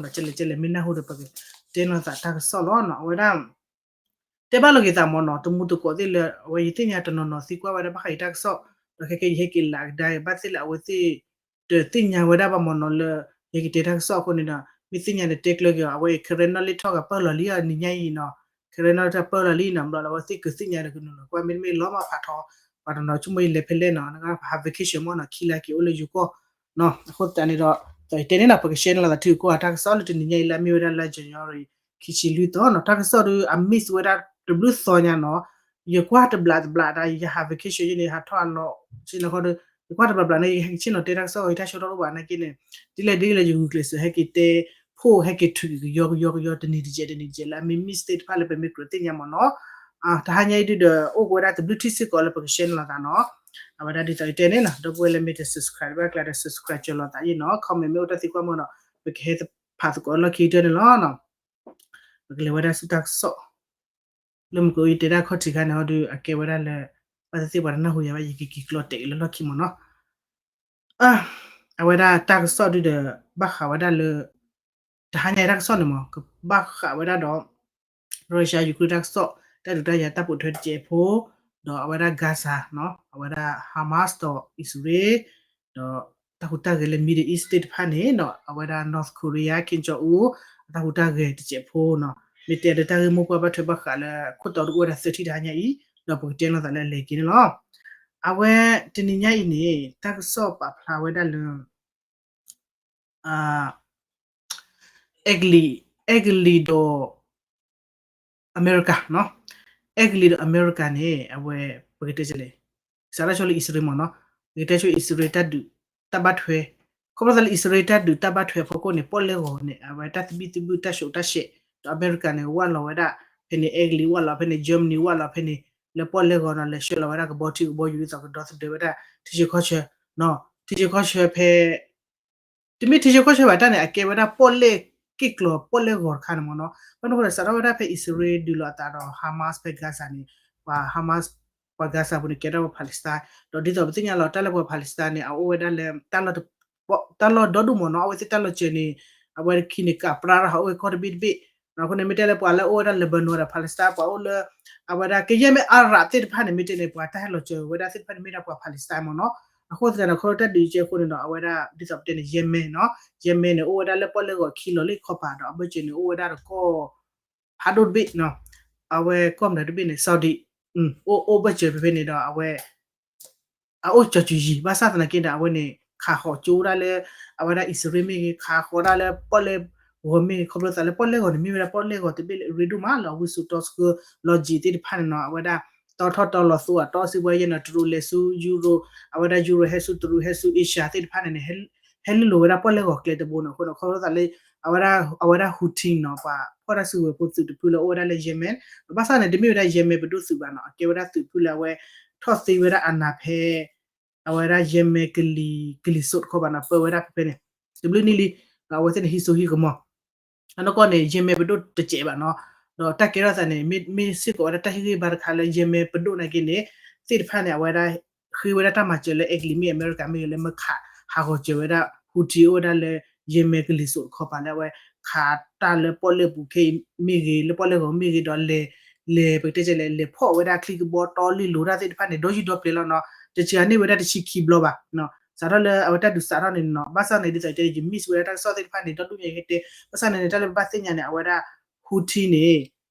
ဒီးကလဲၤကလဲၤမ့ၢ်နၢ်ဟူဒီး ပကတဲနီၤသးတၢ်ကစီၣ်လီၤနီၤ. အဝဲဒၣ် တဲဘၣ်လီၤက့ၤသးမ့ၢ်နီၤ, တမူတကိးသ့ၣ်လၢ အဝဲယသ့ၣ်ညါတနီၤနီၤသံကွၢ်ဝဲဒၣ်ဘၣ်ဃးအံၤတၢ်ကစီၣ်, ဒီးခဲကဲယဟဲက့ၤလၢကဒါဘၣ်သ့ၣ်လၢအဝဲသ့ၣ် တသ့ၣ်ညါဝဲဒၣ်ဘၣ်မ့ၢ်နီၤလၢ ယဟဲက့ၤတဲတၢ်ကစီၣ်အဃိန့ၣ်ဒီး မ့ၢ်သ့ၣ်ညါန့ၣ်တဲကျၢၤက့ၤအီၤ, အဝဲအံၤ Karen နီၣ်လ့ၣ်ထီၣ်ဂၤပၢၢ်လီၤလံအနံၤညါအံၤနီၤ, Karen နီၣ်လ့ၣ်ထီၣ်ပၢၢ်လီၤလံနီၤ, ဘျီလၢအဝဲသ့ၣ်ကသ့ၣ်ညါဒီးကနုာ်လီၤကွၢ် မ့တမ့ၢ်လီၤမၢ်ဖးထီ ပှၤတနီၤဆိကမိၣ်အံၤလဲၤဖဲလဲၣ်နီၤ, နကဟး vacation မ့ၢ်နီၤ, ခံလါက့ၤအိၣ်လၢယိၤကီၢ်နီၤ, အဃိသတးန့ၣ်ဒီး ယတဲန့ၣ်နီၤ ပကshareန့ၢ်လိာ်သးထံဂုၤကီၢ်ဂၤတၢ်ကစီၣ်လၢတနံၤညါအံၤလၢအမ့ၢ်ဝဲဒၣ်လါ January ခံဆံလွံၢ်သီနီၤ, တၢ်ကစီၣ်ဒီး အ miss ဝဲဒၣ်တဘျုးသီညါနီၤ, ယကွၢ်တဘျးတဘျးဒီး ယဟး vacation ယန့ၣ် ဟးထီၣ်အလီၢ် ဆ့ၣ်နီၤခီဒီး ယကွၢ်တဘျးဘျးန့ၣ် ယဟဲက့ၤဆ့ၣ်နီၤတဲတၢ်ကစီၣ်အံၤ ယတၢ်ဆၢထီၣ်တအိၣ်ဘၣ်နာ်က့န့ၣ်, ဒ်လဲၣ်ဒ်လဲၣ်ယဂုာ်ကျဲးစၢးဟဲက့ၤတဲ ဖိၣ်ဟဲက့ၤထုးက့ၤကယီကယီကယီ တနံၤတစဲးတနံၤတစဲးလၢအမ့ၢ် miss သ့ၣ်တဖၣ်လၢပမ့ၢ်ကြၢးသ့ၣ်ညါမ့ၢ်နီၤ, တဟါညါအံၤဒုဒီး အိၣ်ကဝဲဒၣ်တဘျုးထံၣ်စ့ၢ်ကီးလၢပကshareန့ၢ်လိာ်သးနီၤ, အဝဲဒၣ်ဒ်သိးယတဲန့ၣ်နီၤ, ဒီပုၢ်ဝဲၢ်လၢမ့ၢ်တsubscribeဘၣ်ကျါဒီး subscribe ကၢၤလိာ်သးယ့ၣ်နီၤ, comment မ့ၢ်အိၣ်တၢ်သံကွၢ်မ့ၢ်ဒီး ပကဟဲဖးသကိးလီၢ်ခံကတၢၢ်န့ၣ်လီၤ. ပကလဲၤဝဲဒၣ်ဆူတၢ်ကစီၣ် လၢမုၢ်ကအိယတဲဒၣ်ခီၣ်ထံးခါန့ၣ်ဟီဒု အကဲဝဲဒၣ်လၢ ဘၣ်သ့ၣ်သ့ၣ်ပှၤတနၢ်ဟူယၤဘၣ် ယကက့ၤကျီတဲာ်လၢလီၢ်ခံမ့ၢ်နီၤ, အဝဲဒၣ်တၢ်ကစီၣ်ဒုဒီး ဘၣ်ဃးဝဲဒၣ်လၢ တဟါညါတၢ်ကစီၣ်န့ၣ်မ့ၢ် ကဘၣ်ဃးဝဲဒၣ်ဒီး Russia Ukraine တၢ်ကစီၣ် တၢ်ဒုးတၢ်ယၤတၢ်ပိာ်ထွဲတစဲးဖိ ဒီးအဝဲဒၣ် Gaza နီၤ အဝဲဒၣ် Hamas ဒီးအံၣ်စရ့လး ဒီးတၢ်ဟူးတၢ်ဂဲၤလၢ Middle East သ့ၣ်တဖၣ်န့ၣ်နီၤ အဝဲဒၣ် North Korea Kim Jong Un အတၢ်ဟူးတၢ်ဂဲၤတစဲးဖိနီၤ, မ့ၢ်တဲလၢတၢ်ဂ့ၢ်မိၢ်ပှၢ်ဘၣ်ထွဲဘၣ်ဃးလၢခိၣ်တီဒုအိၣ်ဝဲဒၣ်သၢထံၣ်တဟါညါအံၤ ဒီးပကတဲလိာ်သးလၢအလဲၤက့ၤန့ၣ်လီၤ. အဝဲတနံၤညါအံၤန့ၣ် တၢ်ကစီၣ်ပာ်ဖျါဝဲဒၣ်လၢ အဲကလံး အဲကလံးဒီး အမဲရကၤနီၤ, အဲကလံးဒီးအမဲရကၤန့ၣ် အဝဲ ပကတဲလဲၣ် စးထီၣ်ဆိလၢအံၣ်စရ့လးမ့ၢ်နီၤ, ပကတဲဆိအံၣ်စရ့လးတၢ်ဒုးတၢ်ဘၣ်ထွဲ, ခီဖျိသးလၢအံၣ်စရ့လးတၢ်ဒုးတၢ်ဘၣ်ထွဲအဖီခိၣ်န့ၣ် ပီၣ်လဲၣ်ဂီၤန့ၣ် အဝဲတၢ်သဘံၣ်သဘုၣ်တၢ်ဆှိးတၢ်ဆဲး, ဒီးအမဲရကၤန့ၣ် ဝၢ်လီၤဝဲဒၣ် ဖဲန့ၣ် အဲကလံးဝၢ်လီၤ ဖဲန့ၣ် Germany ဝၢ်လီၤ ဖဲန့ၣ် လၢပီၣ်လဲၣ်ဂီၤနီၤ လဲၤဆှၢလီၤဝဲဒၣ်ကဘီထံကဘီယူၤဒ်သိးကဒီသဒၢဝဲဒၣ် ထံဆၢကီၢ်ဆၢ, ထံဆၢကီၢ်ဆၢဖဲ တမ့ၢ်ထံဆၢကီၢ်ဆၢဘၣ်တၢ်န့ၣ် အကဲဝဲဒၣ်ပီၣ်လဲၣ်က့ၢ်ကျီၤပီၣ်လဲၣ်ဂီၤတခါန့ၣ်မ့ၢ်နီၤ, ဘၣ်မနုၤဃိဒီး စးထီၣ်ဝဲဒၣ်ဖဲအံၣ်စရ့လးဒုးလိာ်အသးဒီး Hamas ဖဲ Gaza န့ၣ်, ပှၤ Hamas ပှၤ Gaza ပူၤန့ၣ် ကဲဒၣ်ပှၤ Palestine, ဒီးဒ်သိးပသ့ၣ်ညါလီၤ တၢ်လၢပှၤ Palestine န့ၣ် အအိၣ်ဝဲဒၣ်လၢ တၢ်လီၢ်ဒီဒူၣ်မ့ၢ်နီၤ, အဝဲသ့ၣ်တၢ်လီၢ်စၢၤန့ၣ် အဝဲခံန့ၣ် ကးပြၢရၢ်ဟးအိၣ်ဝဲကီၢ်တဘ့ၣ်တဘ့ၣ်, အဃိန့ၣ် မ့ၢ်တဲလၢပှၤလၢအိၣ်ဝဲဒၣ် Lebanon ဒီး Palestine ပှၤအိၣ်လၢ အဝဲဒၣ်ကယဲၢ်မ့ၢ် Arab သ့ၣ်တဖၣ်န့ၣ် မ့ၢ်တဲန့ၣ် ပှၤတၢ်ဟဲလီၤစၢၤဝဲဒၣ်သ့ၣ်တဖၣ်န့ၣ် မ့ၢ်ဒၣ်ပှၤ Palestine မ့ၢ်နီၤ, အဃိသတးန့ၣ် ခီဖျိတၢ်ဒုးကဲအဃိန့ၣ်ဒီး အဝဲဒၣ်ဒ်သိးပတဲန့ၣ် Yemen နီၤ, Yemen န့ၣ် အိၣ်ဝဲဒၣ်လၢပီၣ်လဲၣ်ဂီၤခံလီၤလၢခီပၤဒီး အဘၢၣ်စၢၤန့ၣ် အိၣ်ဝဲဒၣ်တကီၢ် ဖးဒိၣ်တဘ့ၣ်နီၤ, အဝဲကီၢ်မတၤတဘ့ၣ်န့ၣ် Saudi အိၣ်အိၣ်ဘၢၣ်စၢၤဖဲဖဲန့ၣ်ဒီး အဝဲ အအိၣ်ကၠီၤစူၤယံၤ ဘၣ်ဆၣ်သနာ်က့ဒီး အဝဲန့ၣ် ခးဃီၤကၠိဒၣ်လၢ အဝဲဒၣ်အံၣ်စရ့လးမ့ၢ်ဂ့ၤ ခးဃီၤဒၣ်လၢပီၣ်လဲၣ်ဂီၤမ့ၢ်ဂ့ၤ ခီဖျိသးလၢပီၣ်လဲၣ်ဂီၤန့ၣ် မ့ၢ်ဝဲဒၣ်ပီၣ်လဲၣ်ဂီၤတဘ့ၣ်လၢအရ့ဒိၣ်မးလၢအဝံစိာ်တီဆှၢလီၤကံၤသ့ၣ်တဖၣ်န့ၣ်နီၤ, အဝဲဒၣ် တီထီၣ်တီလီၤသိးအတီစ့ၢ်ကီးယဲၢ်နီၤ, တရူးလဲၤဆူ Europe အဝဲဒၣ် Europe ဟဲဆူတရူး ဟဲဆူ Asia သ့ၣ်တဖၣ်န့ၣ်န့ၣ် ဟဲလုၢ်လိာ်ဝဲဒၣ်ပီၣ်လဲၣ်ဂီၤကျဲတဘိန့ၣ်အဃိန့ၣ် ခီဖျိသးလၢ အဝဲဒၣ် အဝဲဒၣ် Houthi နီၤ ပှၤဖီၣ်တၢ်စုကဝဲၤဖိသုးတဖုလၢအိၣ်ဝဲဒၣ်လၢ Yemen ဘၣ်ဆၣ်န့ၣ် တမ့ၢ်ဝဲဒၣ် Yemen ပဒိၣ်သုးဘၣ်နီၤ, အကဲဝဲဒၣ်သုးတဖုလၢအဝဲ ထီၣ်သ့ဝဲဒၣ်အာဏာဖဲ အဝဲဒၣ် Yemen ကလံၤ ကလံၤစိးတခီပၤနီၤ, ပၢဝဲဒၣ်ဖဲဖဲန့ၣ် တဘျုးနံၣ်လံ, ဒီးအဝဲသ့ၣ်န့ၣ်ဟံးစိဟံးကမီၤ အနီၢ်ကီၢ်န့ၣ် Yemen ပဒိၣ်တစဲးဘၣ်နီၤ, ဒီးတၢ်ကဲထီၣ်သးန့ၣ် မ့ၢ် မ့ၢ်စ့ၢ်ကီးဝဲဒၣ်တၢ်ဟ့ၣ်ဂံၢ်ဘါတခါလၢ Yemen ပဒိၣ်နာ်က့န့ၣ် သ့ၣ်တဖၣ်န့ၣ် အဝဲဒၣ် ဃ့ဝဲဒၣ်တၢ်မၤစၢၤလၢအဲကလံးမ့ၢ်အမဲရကၤမ့ၢ်ဂ့ၤ လၢမ့ၢ်ခးဟးဂီၤစၢၤဝဲဒၣ် Houthi အိၣ်ဝဲဒၣ်လၢ Yemen ကလံၤစိးတခီပၤလၢအဝဲ ခးတၢ်လၢပီၣ်လဲၣ်ပူၤခဲအံၤမ့ၢ်ဂ့ၤ လၢပီၣ်လဲၣ်ဂီၤမ့ၢ်ဂ့ၤဒီးလဲၤ လဲၤ ပကတဲလဲၣ် လဲၤဖီၣ်ဝဲဒၣ်ချံကဘီတီလ့ၢ်လိၤတၢ်သ့ၣ်တဖၣ်န့ၣ် ဒီးယံာ်ဒီးပျဲၤလီၤနီၤ, တစှၤန့ၢ်ဝဲဒၣ်တဆံခံဘျီဘၣ် စးထီၣ်လၢအဝဲတၢ်ဒုးစးထီၣ်န့ၣ်နီၤ, ဘၣ်ဆၣ်န့ၣ် ဒ်သိးတဲ ယ miss ဝဲဒၣ်တၢ်ကစီၣ်သ့ၣ်တဖၣ်န့ၣ် ဒီဒူၣ်ညါယကတဲ, ဘၣ်ဆၣ်န့ၣ်န့ၣ် တၢ်လၢပဘၣ်သ့ၣ်ညါန့ၣ် အဝဲဒၣ် Houthi န့ၣ်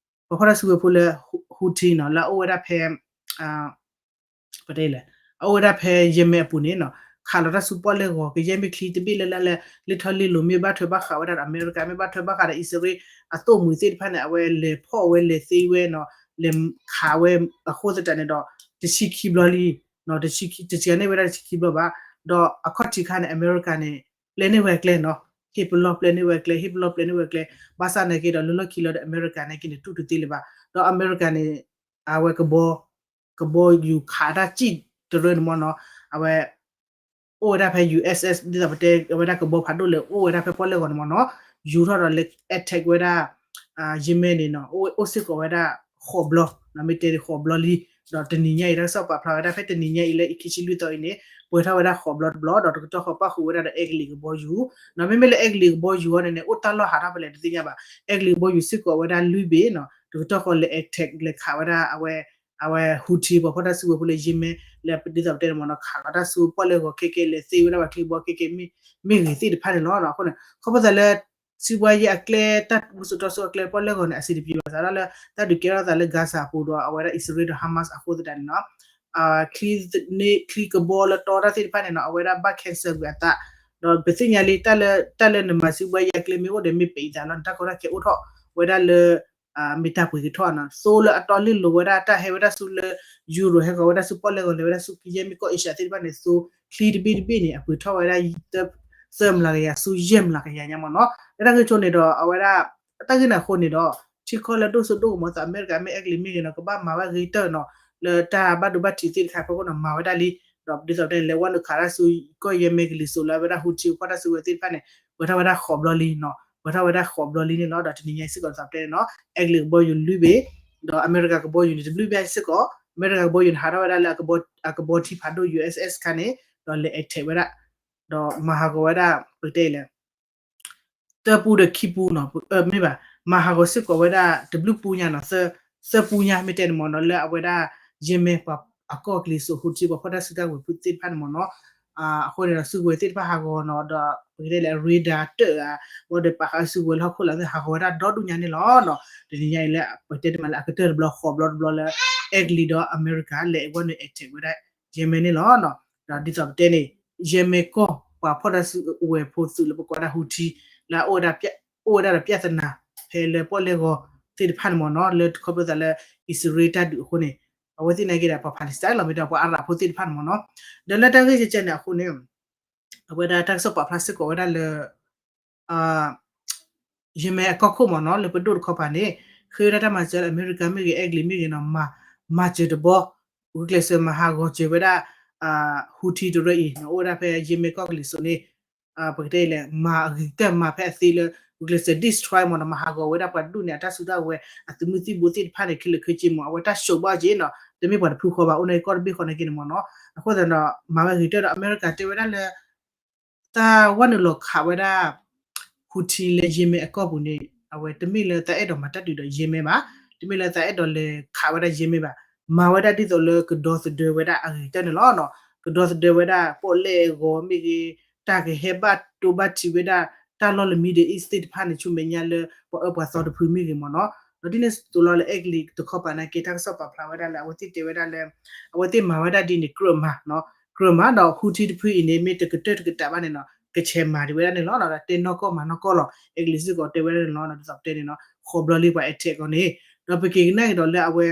ပှၤဖီၣ်တၢ်စုကဝဲၤဖိလၢ Houthi နီၤ လၢအအိၣ်ဝဲဒၣ်ဖဲ ပတဲလဲၣ် အအိၣ်ဝဲဒၣ်ဖဲ Yemen အပူၤန့ၣ်နီၤ ခးလီၤတၢ်ဆူပီၣ်လဲၣ်ဂီၤ ကယဲၢ်မ့ၢ်ချံတဘ့ၣ်လၢလၢလၢ လ့ၣ်ထီၣ်လ့ၢ်လိၤမ့ၢ်ဘၣ်ထွဲဘၣ်ဃးဝဲဒၣ်ဒီးအမဲရကၤ မ့ၢ်ဘၣ်ထွဲဘၣ်ဃးဒီးအံၣ်စရ့လး အသိၣ်မှံၤသ့ၣ်တဖၣ်န့ၣ် အဝဲလဲၤဖီၣ်ဝဲလဲၤသ့ဝဲနီၤ လဲၤခးဝဲအဃိသတးန့ၣ်ဒီး တဆံခံဘျီလံ တဆံခံ တစှၤန့ၢ်ဝဲဒၣ်တဆံခံဘျီဘၣ်, ဒီးအခီၣ်ထံးခါန့ၣ် အမဲရကၤန့ၣ် ပျဲန့ၢ်ဝဲအကျဲနီၤ, ဟ့ၣ်ပလီၢ်ပျဲန့ၢ်ဝဲအကျဲ ဟ့ၣ်ပလီၢ်ပျဲန့ၢ်ဝဲအကျဲ, ဘၣ်ဆၣ်နာ်က့ဒီးလၢလီၢ်ခံလီၤဒီးအမဲရကၤနာ်က့န့ၣ် တူၢ်တသ့လၢၤဘၣ်, ဒီးအမဲရကၤန့ၣ် အဝဲကဘီ ကဘီယူၤခးတၢ်စံၣ်တရၢန့ၣ်မ့ၢ်နီၤ, အဝဲ အိၣ်ဝဲဒၣ်ဖဲ USS ဒ်သိးပတဲ အဝဲဒၣ်ကဘီဖးဒိၣ်လဲၣ် အိၣ်ဝဲဒၣ်ဖဲပီၣ်လဲၣ်ဂီၤန့ၣ်မ့ၢ်နီၤ, ယူၤထီၣ်ဒီးလဲၤ attack ဝဲဒၣ် Yemen န့ၣ်နီၤ, အိၣ်စ့ၢ်ကီးဝဲဒၣ်ဃိးဘျီ, မ့ၢ်တဲဃိးဘျီလံ, ဒီးတနံၤညါအံၤ တၢ်ကစီၣ်ပာ်ဖျါဝဲဒၣ်ဖဲတနံၤညါအံၤလၢခံဆံလွံၢ်သီအံၤန့ၣ် ပှဲၤထီၣ်ဝဲဒၣ်ဃိးဘျီတဘျီ ဒီးတကတီၢ်ဃီပၣ်ဃုာ်ဝဲဒၣ်ဒီးအဲကလံးကဘီယူၤ, မ့မ့ၢ်လၢအဲကလံးကဘီယူၤအံၤန့ၣ်န့ၣ် အိၣ်တၢ်လီၢ်ဟးထီၣ်ဖဲလဲၣ်တသ့ၣ်ညါဘၣ်. အဲကလံးကဘီယူၤစ့ၢ်ကီးဝဲဒၣ်လွံၢ်ဘ့ၣ်နီၤ, တကတီၢ်ဃီလဲၤ attack လဲၤခးဝဲဒၣ်အဝဲ အဝဲ Houthi ပှၤဖီၣ်တၢ်စုကဝဲၤဖိလၢ Yemen လၢဒ်သိးပတဲန့ၣ်မ့ၢ်နီၤ ခးလီၤတၢ်စုပီၣ်လဲၣ်ဂီၤခဲကဲ လဲၤသ့ဝဲဒၣ်ပှၤချံကဘီခဲကဲ မ့ၢ်ဂ့ၤသ့ၣ်တဖၣ်န့ၣ်လီၤ. အဃိန့ၣ် ခီဖျိသးလၢ စံးဘှါယဲအကျဲ တၢ်ဝူစိာ်တီစိာ်အကျဲပီၣ်လဲၣ်ဂီၤန့ၣ် အဆင်တပြေဘၣ်သးဒၣ်လၢ တၢ်ဒုးကဲထီၣ်သးလၢ Gaza အပူၤဒီး အဝဲဒၣ်အံၣ်စရ့လးဒီး Hamas အဃိသတးန့ၣ်နီၤ ချံကဘီလၢတီတၢ်သ့ၣ်တဖၣ်န့ၣ်နီၤ အဝဲဒၣ်ဘၣ် cancel ကွံာ်အသး, ဒီးပသ့ၣ်ညါလံ တၢ်လၢနမၤစံးဘှါယဲအကျဲမ့ၢ်အိၣ်ဒီးမ့ၢ်ပံးသးလီၤ နတၢ်ကီတၢ်ခဲအိၣ်ထီၣ်ဝဲဒၣ်လၢ မ့ၢ်တၢ်ပှ့ၤကထီၣ်နီၤ သိလၢအတီလ့ၢ်လိၤဝဲဒၣ် တၢ်ဟဲဝဲဒၣ်ဆူလၢ Europe ဟဲဃီၤဝဲဒၣ်ဆူပီၣ်လဲၣ်ဂီၤ လဲၤဝဲဒၣ်ဆူကယဲၢ်မ့ၢ်ကီၢ် Asia သ့ၣ်တဖၣ်န့ၣ် သိချံတဘ့ၣ်တဘ့ၣ်န့ၣ် အပှ့ၤထီၣ်ဝဲဒၣ် သၢမျးကယၤ ဆူယဲၢ်မျးကယၤညါမ့ၢ်နီၤ လၢတၢ်ဂ့ၢ်ဆိန့ၣ်ဒီး အဝဲဒၣ် တၢ်ဂ့ၢ်န့ၣ်အဃိန့ၣ်ဒီး ထံကီၢ်လၢဒိၣ်စိဒိၣ်ကမီၤသး အမဲရကၤမ့ၢ်အဲကလံးမ့ၢ်ဂ့ၤနီၤ ကဘၣ်မၤဝဲဂ့ၤကတၢၢ်နီၤ လၢတၢ်ဘၣ်ဒိဘၣ်ထံးသ့ၣ်တခါဖဲခိၣ်နီၤ မၤဝဲဒၣ်လံ ဒီးဒ်သိးပတဲန့ၣ် လဲၤဝဲနုာ်ခးတၢ်ဆူကီၢ်ယဲၢ်မ့ၢ်ကလံးစိးလၢအဝဲဒၣ် Houthi ဖီၣ်တၢ်စုကဝဲၤသ့ၣ်တဖၣ်န့ၣ် ပှဲၤထီၣ်ဝဲဒၣ်ဃိးဘျီလံနီၤ ပှဲၤထီၣ်ဝဲဒၣ်ဃိးဘျီလံန့ၣ်လီၤ. ဒီးတနံၤညါအံၤစ့ၢ်ကီးဒ်သိးပတဲန့ၣ်နီၤ အဲကလံးကဘီယူၤလွံၢ်ဘ့ၣ် ဒီးအမဲရကၤကဘီယူၤန့ၣ် တဘျုးဘ့ၣ်စ့ၢ်ကီး အမဲရကၤကဘီယူၤန့ၣ် ဟးထီၣ်ဝဲဒၣ်လၢ အကဘီထံဖးဒိၣ် ယူၣ်အ့ၣ်အ့ၣ် ခါန့ၣ် ဒီးလဲၤ attack ဝဲဒၣ် ဒီးမၤဟးဂီၤဝဲဒၣ် ပကတဲလဲၣ် သၢပူဒီးခံပူနီၤ မ့ၢ်ဘၣ် မၤဟးဂီၤစ့ၢ်ကီးဝဲဒၣ်တဘျုးပူညါနီၤ သၢပူညါမ့ၢ်တဲန့ၣ်မ့ၢ်နီၤ လၢအဝဲဒၣ် Yemen ပှၤအကီၢ်ကလံၤစိး Houthi ပှၤဖီၣ်တၢ်စုကဝဲၤဖိသ့ၣ်တဖၣ်န့ၣ်မ့ၢ်နီၤ အဃိန့ၣ်ဒီး စုကဝဲၤသ့ၣ်တဖၣ်ဟးဂီၤနီၤ ဒီးပကတဲလဲၣ် radar တၢၣ်ဧါ ဘၣ်ဒီးပာ်ဃာ်စုကဝဲၤလၢဟီၣ်ခိၣ်လာ်သ့ၣ် ဟးဂီၤဝဲဒၣ်ဒီဒူၣ်ညါန့ၣ်လီၤ. တနံၤညါအံၤလၢ ပတဲတမံၤလၢအကတၢၢ်တဘျီ ဃိးဘျီတဘျီလၢ အဲကလံးဒီးအမဲရကၤ လဲၤဝဲနုာ် attack ဝဲဒၣ် Yemen န့ၣ်လီၤ. ဒီးဒ်သိးပတဲန့ၣ် Yemen ကီၢ် ပှၤဖီၣ်တၢ်စုကဝဲၤဖိသုးလၢပကိးဝဲဒၣ် Houthi လၢ အိၣ်ဝဲဒၣ်ဒီးပြဿနာ ဖဲလၢပီၣ်လဲၣ်ဂီၤသ့ၣ်တဖၣ်န့ၣ်မ့ၢ်နီၤ လၢခီဖျိသးလၢ အံၣ်စရ့လးတၢ်ဒုးအဃိန့ၣ် အဝဲသ့ၣ်နာ်က့ဒီး ပှၤ Palestine လီၤ မ့ၢ်ဒီးပှၤအၤရးဖိသ့ၣ်တဖၣ်န့ၣ်မ့ၢ်နီၤ ဒီးလၢတၢ်ဂ့ၢ်ကဲကဲန့ၣ်အဃိန့ၣ် အဝဲဒၣ်တၢ်ကစီၣ်ပာ်ဖျါစ့ၢ်ကီးဝဲဒၣ်လၢ Yemen အကီၢ်ခိၣ်မ့ၢ်နီၤ လၢပဒိၣ်တခီပၤန့ၣ် ဃ့ဝဲဒၣ်တၢ်မၤစၢၤလၢအမဲရကၤမ့ၢ်ဂ့ၤ အဲကလံးမ့ၢ်ဂ့ၤနီၤ မၤစၢၤတဘီ ဂုာ်ကျဲးစၢးမၤဟးဂီၤစၢၤဝဲဒၣ် Houthi တရၢအံၤနီၤ အိၣ်ဝဲဒၣ်ဖဲ Yemen ကီၢ်ကလံၤစိးန့ၣ် ပကတဲလဲၣ် မၤအဂ့ၤကတၢၢ်မၤဖဲအသ့လၢ ဂုာ်ကျဲးစၢး destroy မ့ၢ်နီၤ မၤဟးဂီၤဝဲဒၣ်ပှၤဒူၣ်န့ၣ် အတၢ်စုတၢ်ဝဲၤ အသုးမုၢ်သံၣ်ဘိသ့ၣ်တဖၣ်န့ၣ် ခဲလၢာ်ခဲဆ့မ့ၢ် အဝဲတၢ်ဆိးဘၣ်က့နီၤ တမ့ၢ်ပှၤတဖုဃီဘၣ် အိၣ်န့ၣ်ကီၢ်တဘ့ၣ်ဃီန့ၣ်က့န့ၣ်မ့ၢ်နီၤ အဃိသတးဒီး မၤဝဲဂ့ၤကတၢၢ်ဒီး အမဲရကၤတဲဝဲဒၣ်လၢ တၢ်ဝဲနုာ်လီၤခးဝဲဒၣ် Houthi လၢ Yemen အကီၢ်ပူၤန့ၣ် အဝဲတမ့ၢ်လၢတၢ်အဲၣ်ဒိးမၤတၢ်ဒုးဒီး Yemen ဘၣ်, တမ့ၢ်လၢတၢ်အဲၣ်ဒိးလဲၤခးဝဲဒၣ် Yemen ဘၣ်, မၤဝဲဒၣ်ဒ်သိးလၢကဒီသဒၢဝဲဒၣ်အဂ့ၤကတၢၢ်န့ၣ်လီၤ. ကဒီသဒၢဝဲဒၣ်ပီၣ်လဲၣ်အဂီၤမ့ၢ်ဂ့ၤ, တၢ်ကဟဲဘၣ်တိဘၣ်ထံးဝဲဒၣ် တၢ်လီၢ်လၢ Middle East သ့ၣ်တဖၣ်န့ၣ် ဆူမဲာ်ညါလၢ ပှၤအၢပှၤသီတဖုမ့ၢ်ဂ့ၤမ့ၢ်နီၤ. ဒီးဒ်န့ၣ်အသိးလီၤလၢအဲကလံးတခီပၤနာ်က့ တၢ်ကစီၣ်ပာ်ဖျါဝဲဒၣ်လၢ အဝဲသ့ၣ်တဲဝဲဒၣ်လၢ အဝဲသ့ၣ်မၤဝဲဒၣ်ဒ်န့ၣ် ကြၢးမၤ ကြၢးမၤဒီး Houthi တဖုအံၤန့ၣ် မ့ၢ်တကတၢၢ်တကတးဘၣ်န့ၣ်နီၤ ကဆဲးမၤဒံးဝဲဒၣ်န့ၣ်လီၤ. ဒီးတဲနီၢ်ကီၢ်မၤနီၢ်ကီၢ်လီၤ. အဲကလံးစ့ၢ်ကီးတဲဝဲဒၣ်န့ၣ်လီၤ. ဒ်သိးပတဲန့ၣ်နီၤ ဃိးဘျီလံပှၤ attack အီၤန့ၣ် ဒီးပက့ၤကနၣ်က့ၤဒီးလၢအဝဲ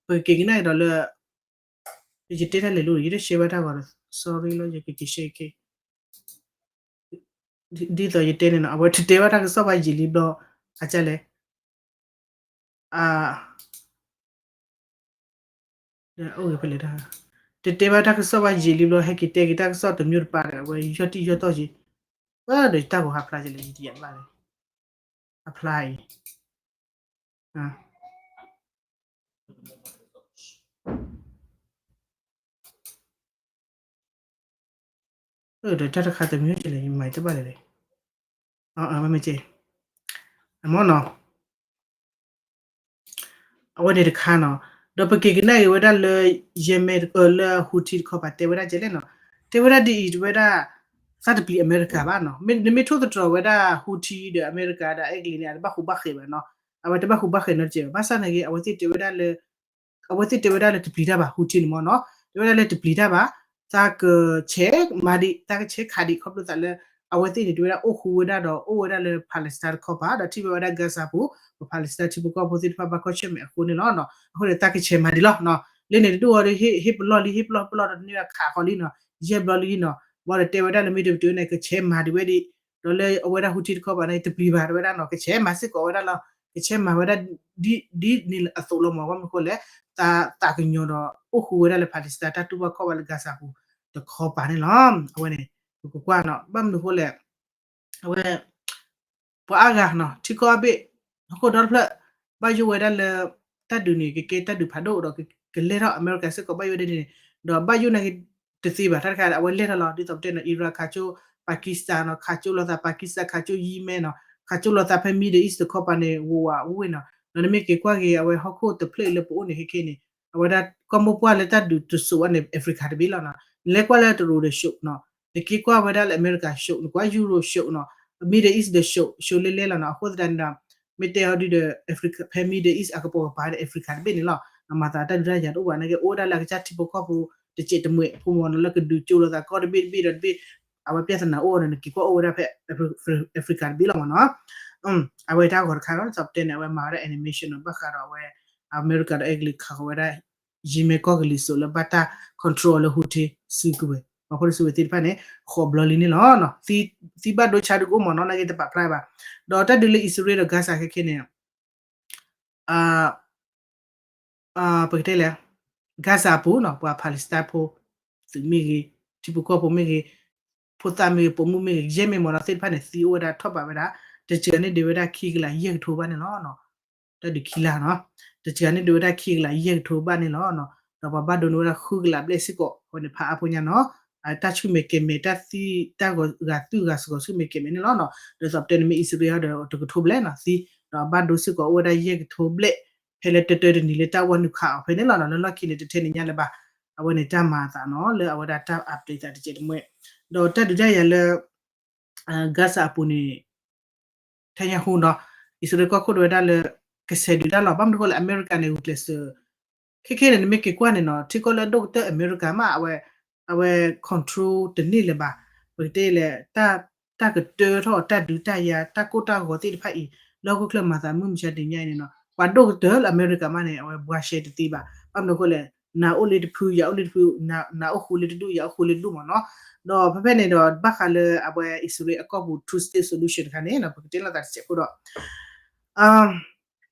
ပက့ၤကနၣ်က့ၤဒီးလၢ ယတဲတၢ်လဲၤလိၤ ယတရှဲဘၣ်တၢ်ဂီၤဒီး sorry လီၤ ယကက့ၤရှဲက့ၤ ဒ်သိးယတဲန့ၣ်နီၤ အဝဲတတဲဘၣ်တၢ်ကစီၣ်ဘၣ်ယံာ်လံဘျီ အကလဲၣ် အိၣ်ဂ့ၤဖဲလဲၣ်တၢ် တတဲဘၣ်တၢ်ကစီၣ်ဘၣ်ယံာ်လံဘျီ ဟဲက့ၤတဲက့ၤတၢ်ကစီၣ်တမျိုးတပါဒီး အဝဲယီၢ်တံၢ်ယီၢ်တီၢ်က့ၤ ဒီးတၢ်ဂီၤဟးဖျါကလဲၣ် ယတယၤဘၣ်လဲၣ် အဖျါအံၤ ဒီးတၢ်တခါတမံၤကလဲၣ် ယမၤတဘၣ်လဲၣ်လဲၣ် မ့ၢ်က့ အမ့ၢ်နီၤ အဝဲန့ၣ်တခါနီၤ ဒီးပက့ၤကနၣ်က့ၤဝဲဒၣ်လၢ Yemen လၢ Houthi တခီပၤတဲဝဲဒၣ်ကဲလဲၣ်နီၤ တဲဝဲဒၣ်ဒ်အံၤ တဲဝဲဒၣ် သးတပျံၤအမဲရကၤဘၣ်နီၤ နမ့ၢ်ထိၣ်သတြီၤဝဲဒၣ် Houthi ဒီးအမဲရကၤဒီးအဲကလံးန့ၣ် အတဘၣ်ဟူးဘၣ်ဃဲးဘၣ်နီၤ အဝဲတဘၣ်ဟူးဘၣ်ဃဲးနီတစဲးဘၣ် ဘၣ်ဆၣ်နာ်က့ အဝဲသ့ၣ်တဲဝဲဒၣ်လၢ အဝဲသ့ၣ်တဲဝဲဒၣ်လၢတပျံၤတၢ်ဘၣ် Houthi န့ၣ်မ့ၢ်နီၤ တဲဝဲဒၣ်လၢတပျံၤတၢ်ဘၣ် သးကဆဲးမၤဒံး သးကဆဲးခးဒံး ခီဖျိသးလၢ အဝဲသ့ၣ်န့ၣ် တဲဝဲဒၣ်အိၣ်ဃူဝဲဒၣ်ဒီး အိၣ်ဝဲဒၣ်လၢ Palestine တခီပၤ ဒီးထံၣ်ဘၣ်ဝဲဒၣ် Gaza ပူၤ ပ Palestine ထံဖိကီၢ်ဖိသ့ၣ်တဖၣ်ဘၣ်ကွၢ်ဆၢၣ်မဲာ်အဃိန့ၣ်လီၤ. အဃိန့ၣ် သးကဆဲးမၤဒံးလီၤ လၢန့ၣ်တဒူၣ်အီၤဒီး ဟ့ၣ်ပလီၢ်လံ ဟ့ၣ်ပလီၢ်ပလီၢ်ဒီးတန့ၢ်ဘၣ်ခးဃီလံနီၤ ယဲၢ်ဘျီလံနီၤ ဘၣ်ဒီးတဲဝဲဒၣ်လၢမ့ၢ်တပတုာ်န့ၣ် ကဆဲးမၤဒံးဝဲဒံး ဒီးလၢအဝဲဒၣ် Houthi တခီပၤန့ၣ် တပျံၤဘၣ်တဲဝဲဒၣ်နီၤ ကဆဲးမၤစ့ၢ်ကီးဝဲဒၣ်လီၤ ကဆဲးမၤဝဲဒၣ် ဒ်န့ၣ်အသိးလီၤမ့ၢ် ဘၣ်မနုၤဃိလဲၣ် သးသးကညီၤဒီး အိၣ်ဃူဝဲဒၣ်လၢ Palestine တၢ်တူၢ်ဘၣ်ခီၣ်ဘၣ်လၢ Gaza ပူၤ တခီပၤန့ၣ်လီၤ. အဝဲန့ၣ် ပကကွၢ်နီၤ ဘၣ်မနုၤဃိလဲၣ် အဝဲ ပှၤအါဂၤနီၤ ထံကီၢ်အဘ့ၣ် ဟီၣ်ခိၣ်ဒီတဖျၢၣ် ဘၣ်ယိၣ်ဝဲဒၣ်လၢ တၢ်ဒုးန့ၣ် ကကဲတၢ်ဒုးဖးဒိၣ်ဒီး ကလဲၤထီၣ် အမဲရကၤစ့ၢ်ကီးဘၣ်ယိၣ်ဒ်န့ၣ် ဒီးဘၣ်ယိၣ်န့ၣ်တသ့ဘၣ် တၢ်တခါ အဝဲလဲၤထီၣ်လီၤ ဒ်သိးပတဲန့ၣ် Iran ခးကၠိ Pakistan နီၤ ခးကၠိလိာ်သး Pakistan ခးကၠိ Yemen နီၤ ခးကၠိလိာ်သးဖဲ Middle East တခီပၤန့ၣ် ဝးဝးဝ့ၢ်နီၤ ဒီးနမ့ၢ်က့ၤကွၢ်က့ၤ အဝဲဟီၣ်ခိၣ်တဖျၢၣ်လၢပအိၣ်န့ၣ် ခဲခဲန့ၣ် အဝဲဒၣ်ကီၢ်မိၢ်ပှၢ်လၢတၢ်ဒုးတစိးဘၣ်န့ၣ် Africa တဘ့ၣ်လီၤနီၤ နလဲၤကွၢ်လၢတရူးဒီး show နီၤ နက့ၤကွၢ်ဝဲဒၣ်လၢအမဲရကၤ show နကွၢ် Europe show နီၤ Middle East ဒီး show show လဲလဲလီၤနီၤ အဃိသတးန့ၣ်ဒီး မ့ၢ်တဲအီၤဒုဒီး Africa ဖဲ Middle East အကပိာ်ကပၤဒီး Africa တဘ့ၣ်န့ၣ်လီၤ မၤသးတၢ်ဒုးတၢ်ယၤတအိၣ်ဘၣ် နာ်က့အိၣ်ဝဲဒၣ်လၢအကစၢ်ထံဖိကီၢ်ဖိ တစဲးတမှဲးဖိမ့ၢ်နီၤ လၢကဒုးကၠိလိာ်သးကီၢ်တဘ့ၣ်တဘ့ၣ်ဒီးတဘ့ၣ် အဝဲ ပြဿနာ အိၣ်ဒီး နက့ၤကွၢ်အိၣ်ဝဲဒၣ်ဖဲ Africa တဘ့ၣ်လီၤမ့ၢ်နီၤ အဝဲတၢ်ဂီၤတခါနီၤ ဒ်သိးပတဲန့ၣ် အဝဲမၤဝဲဒၣ် animation နီၤ ဘၣ်ဃးဒီးအဝဲ အမဲရကၤဒီးအဲကလံးခးဃီၤဝဲဒၣ် Yemen ကီၢ်ကလံၤစိးလၢဘၣ်တၢ် control အီၤလၢ Houthi စုကဝဲၤ ပှၤဖိဒိၣ်စုကဝဲၤသ့ၣ်တဖၣ်န့ၣ် ဃိးဘျီလံန့ၣ်လီၤ. သံဘၣ်ဒိဆါဒုကအိၣ်မ့ၢ်နီၤ နာ်က့တပာ်ဖျါဘၣ်. ဒီးတၢ်ဒုးလၢအံၣ်စရ့လးဒီး Gaza ခဲခဲန့ၣ် ပကတဲလဲၣ် Gaza အပူၤနီၤ ပှၤ Palestine ဖိ သုးမ့ၢ်ဂ့ၤ ထံဖိကီၢ်ဖိမ့ၢ်ဂ့ၤ ဖိသၣ်မ့ၢ်ဂ့ၤ ပိာ်မုၣ်မ့ၢ်ဂ့ၤ ယဲၢ်မ့ၢ်မ့ၢ်နီၤ သ့ၣ်တဖၣ်န့ၣ် သံအိၣ်ဝဲဒၣ်ထီၣ်ဘးဝဲဒၣ် တစှၤန့ၢ်ဒံးဝဲဒၣ်ခံကလးယဲၢ်ကထိဘၣ်န့ၣ်လီၤ. တၢ်ဒုးခံလါနီၤ တစှၤန့ၢ်ဒံးဝဲဒၣ်ခံကလးယဲၢ်ကထိဘၣ်န့ၣ်လီၤ. ဒီးပှၤဘၣ်ဒိန့ၢ်ဝဲဒၣ်ဃုကလးဘျဲၣ်စ့ၢ်ကီး အဝဲန့ၣ် ဖးအါဖိညါနီၤ တၢ်ဆူၣ်မဲာ်ကဲၤမဲာ် တၢ်သံ တၢ်ဂၤသုၣ်ဂၤစ့ၢ်ကီးဆူၣ်မဲာ်ကဲၤမဲာ်န့ၣ်လီၤ. ဒ်သိးပတဲန့ၣ်မ့ၢ်အံၣ်စရ့လးဒီးတကထိဘျဲၣ်နီၤ သံ ဒီးဘၣ်ဒိစ့ၢ်ကီးအိၣ်ဝဲဒၣ်ယဲၢ်ကထိဘျဲၣ် ဖဲလၢတၢတၢတနံၤလၢတၢ်ဝဲနုာ်ခးအီၤဖဲန့ၣ်လီၤ. လၢလီၢ်ခံန့ၣ် တထဲန့ၣ်ညါလၢၤဘၣ်. အဝဲန့ၣ်တၢ်မၤအသးနီၤ လၢအဝဲဒၣ်တၢ် update သးတစဲးတမှဲ ဒီးတၢ်ဒုးတၢ်ယၤလၢ Gaza အပူၤန့ၣ် Netanyahu နီၤ အံၣ်စရ့လးကီၢ်ခိၣ်တဲဝဲဒၣ်လၢ ကဆဲးဒုးတၢ်လီၤ. ဘၣ်မနုၤအဃိလဲၣ် အမဲရကၤန့ၣ် ဂုာ်ကျဲးစၢး ခဲခဲန့ၣ် နမ့ၢ်က့ၤကွၢ်န့ၣ်နီၤ ထံကီၢ်လၢအဒိၣ်ကတၢၢ်အမဲရကၤမး အဝဲ အဝဲ control တန့ၢ်လၢၤဘၣ်. ပကတဲလဲၣ် တၢ်ကတၢထီၣ်တၢ်ဒုးတၢ်ယၤ တၢ်ကိၢ်တၢ်ဂီၤသ့ၣ်တဖၣ်အံၤ လၢဟီၣ်ခိၣ်ချၢမၤသးမုၢ်မဆါတနံၤညါအံၤန့ၣ်နီၤ ပှၤဒိၣ်ကတၢၢ်လၢအမဲရကၤမးန့ၣ် အဝဲဘှါရှဲတသ့ဘၣ်. ဘၣ်မနုၤအဃိလဲၣ် နၤအိၣ်လၢတဖု ယၤအိၣ်လၢတဖု နၤအိၣ်ဃူလၢတဒူၣ် ယၤအိၣ်ဃူလၢတဒူၣ်မ့ၢ်နီၤ. ဒီးဖဲဖဲန့ၣ်ဒီး ဘၣ်ဃးလၢအဝဲအံၣ်စရ့လးအကီၢ်ပူၤ two state solution တခါန့ၣ် ပကတဲလိာ်သးတစဲးဖိဒီး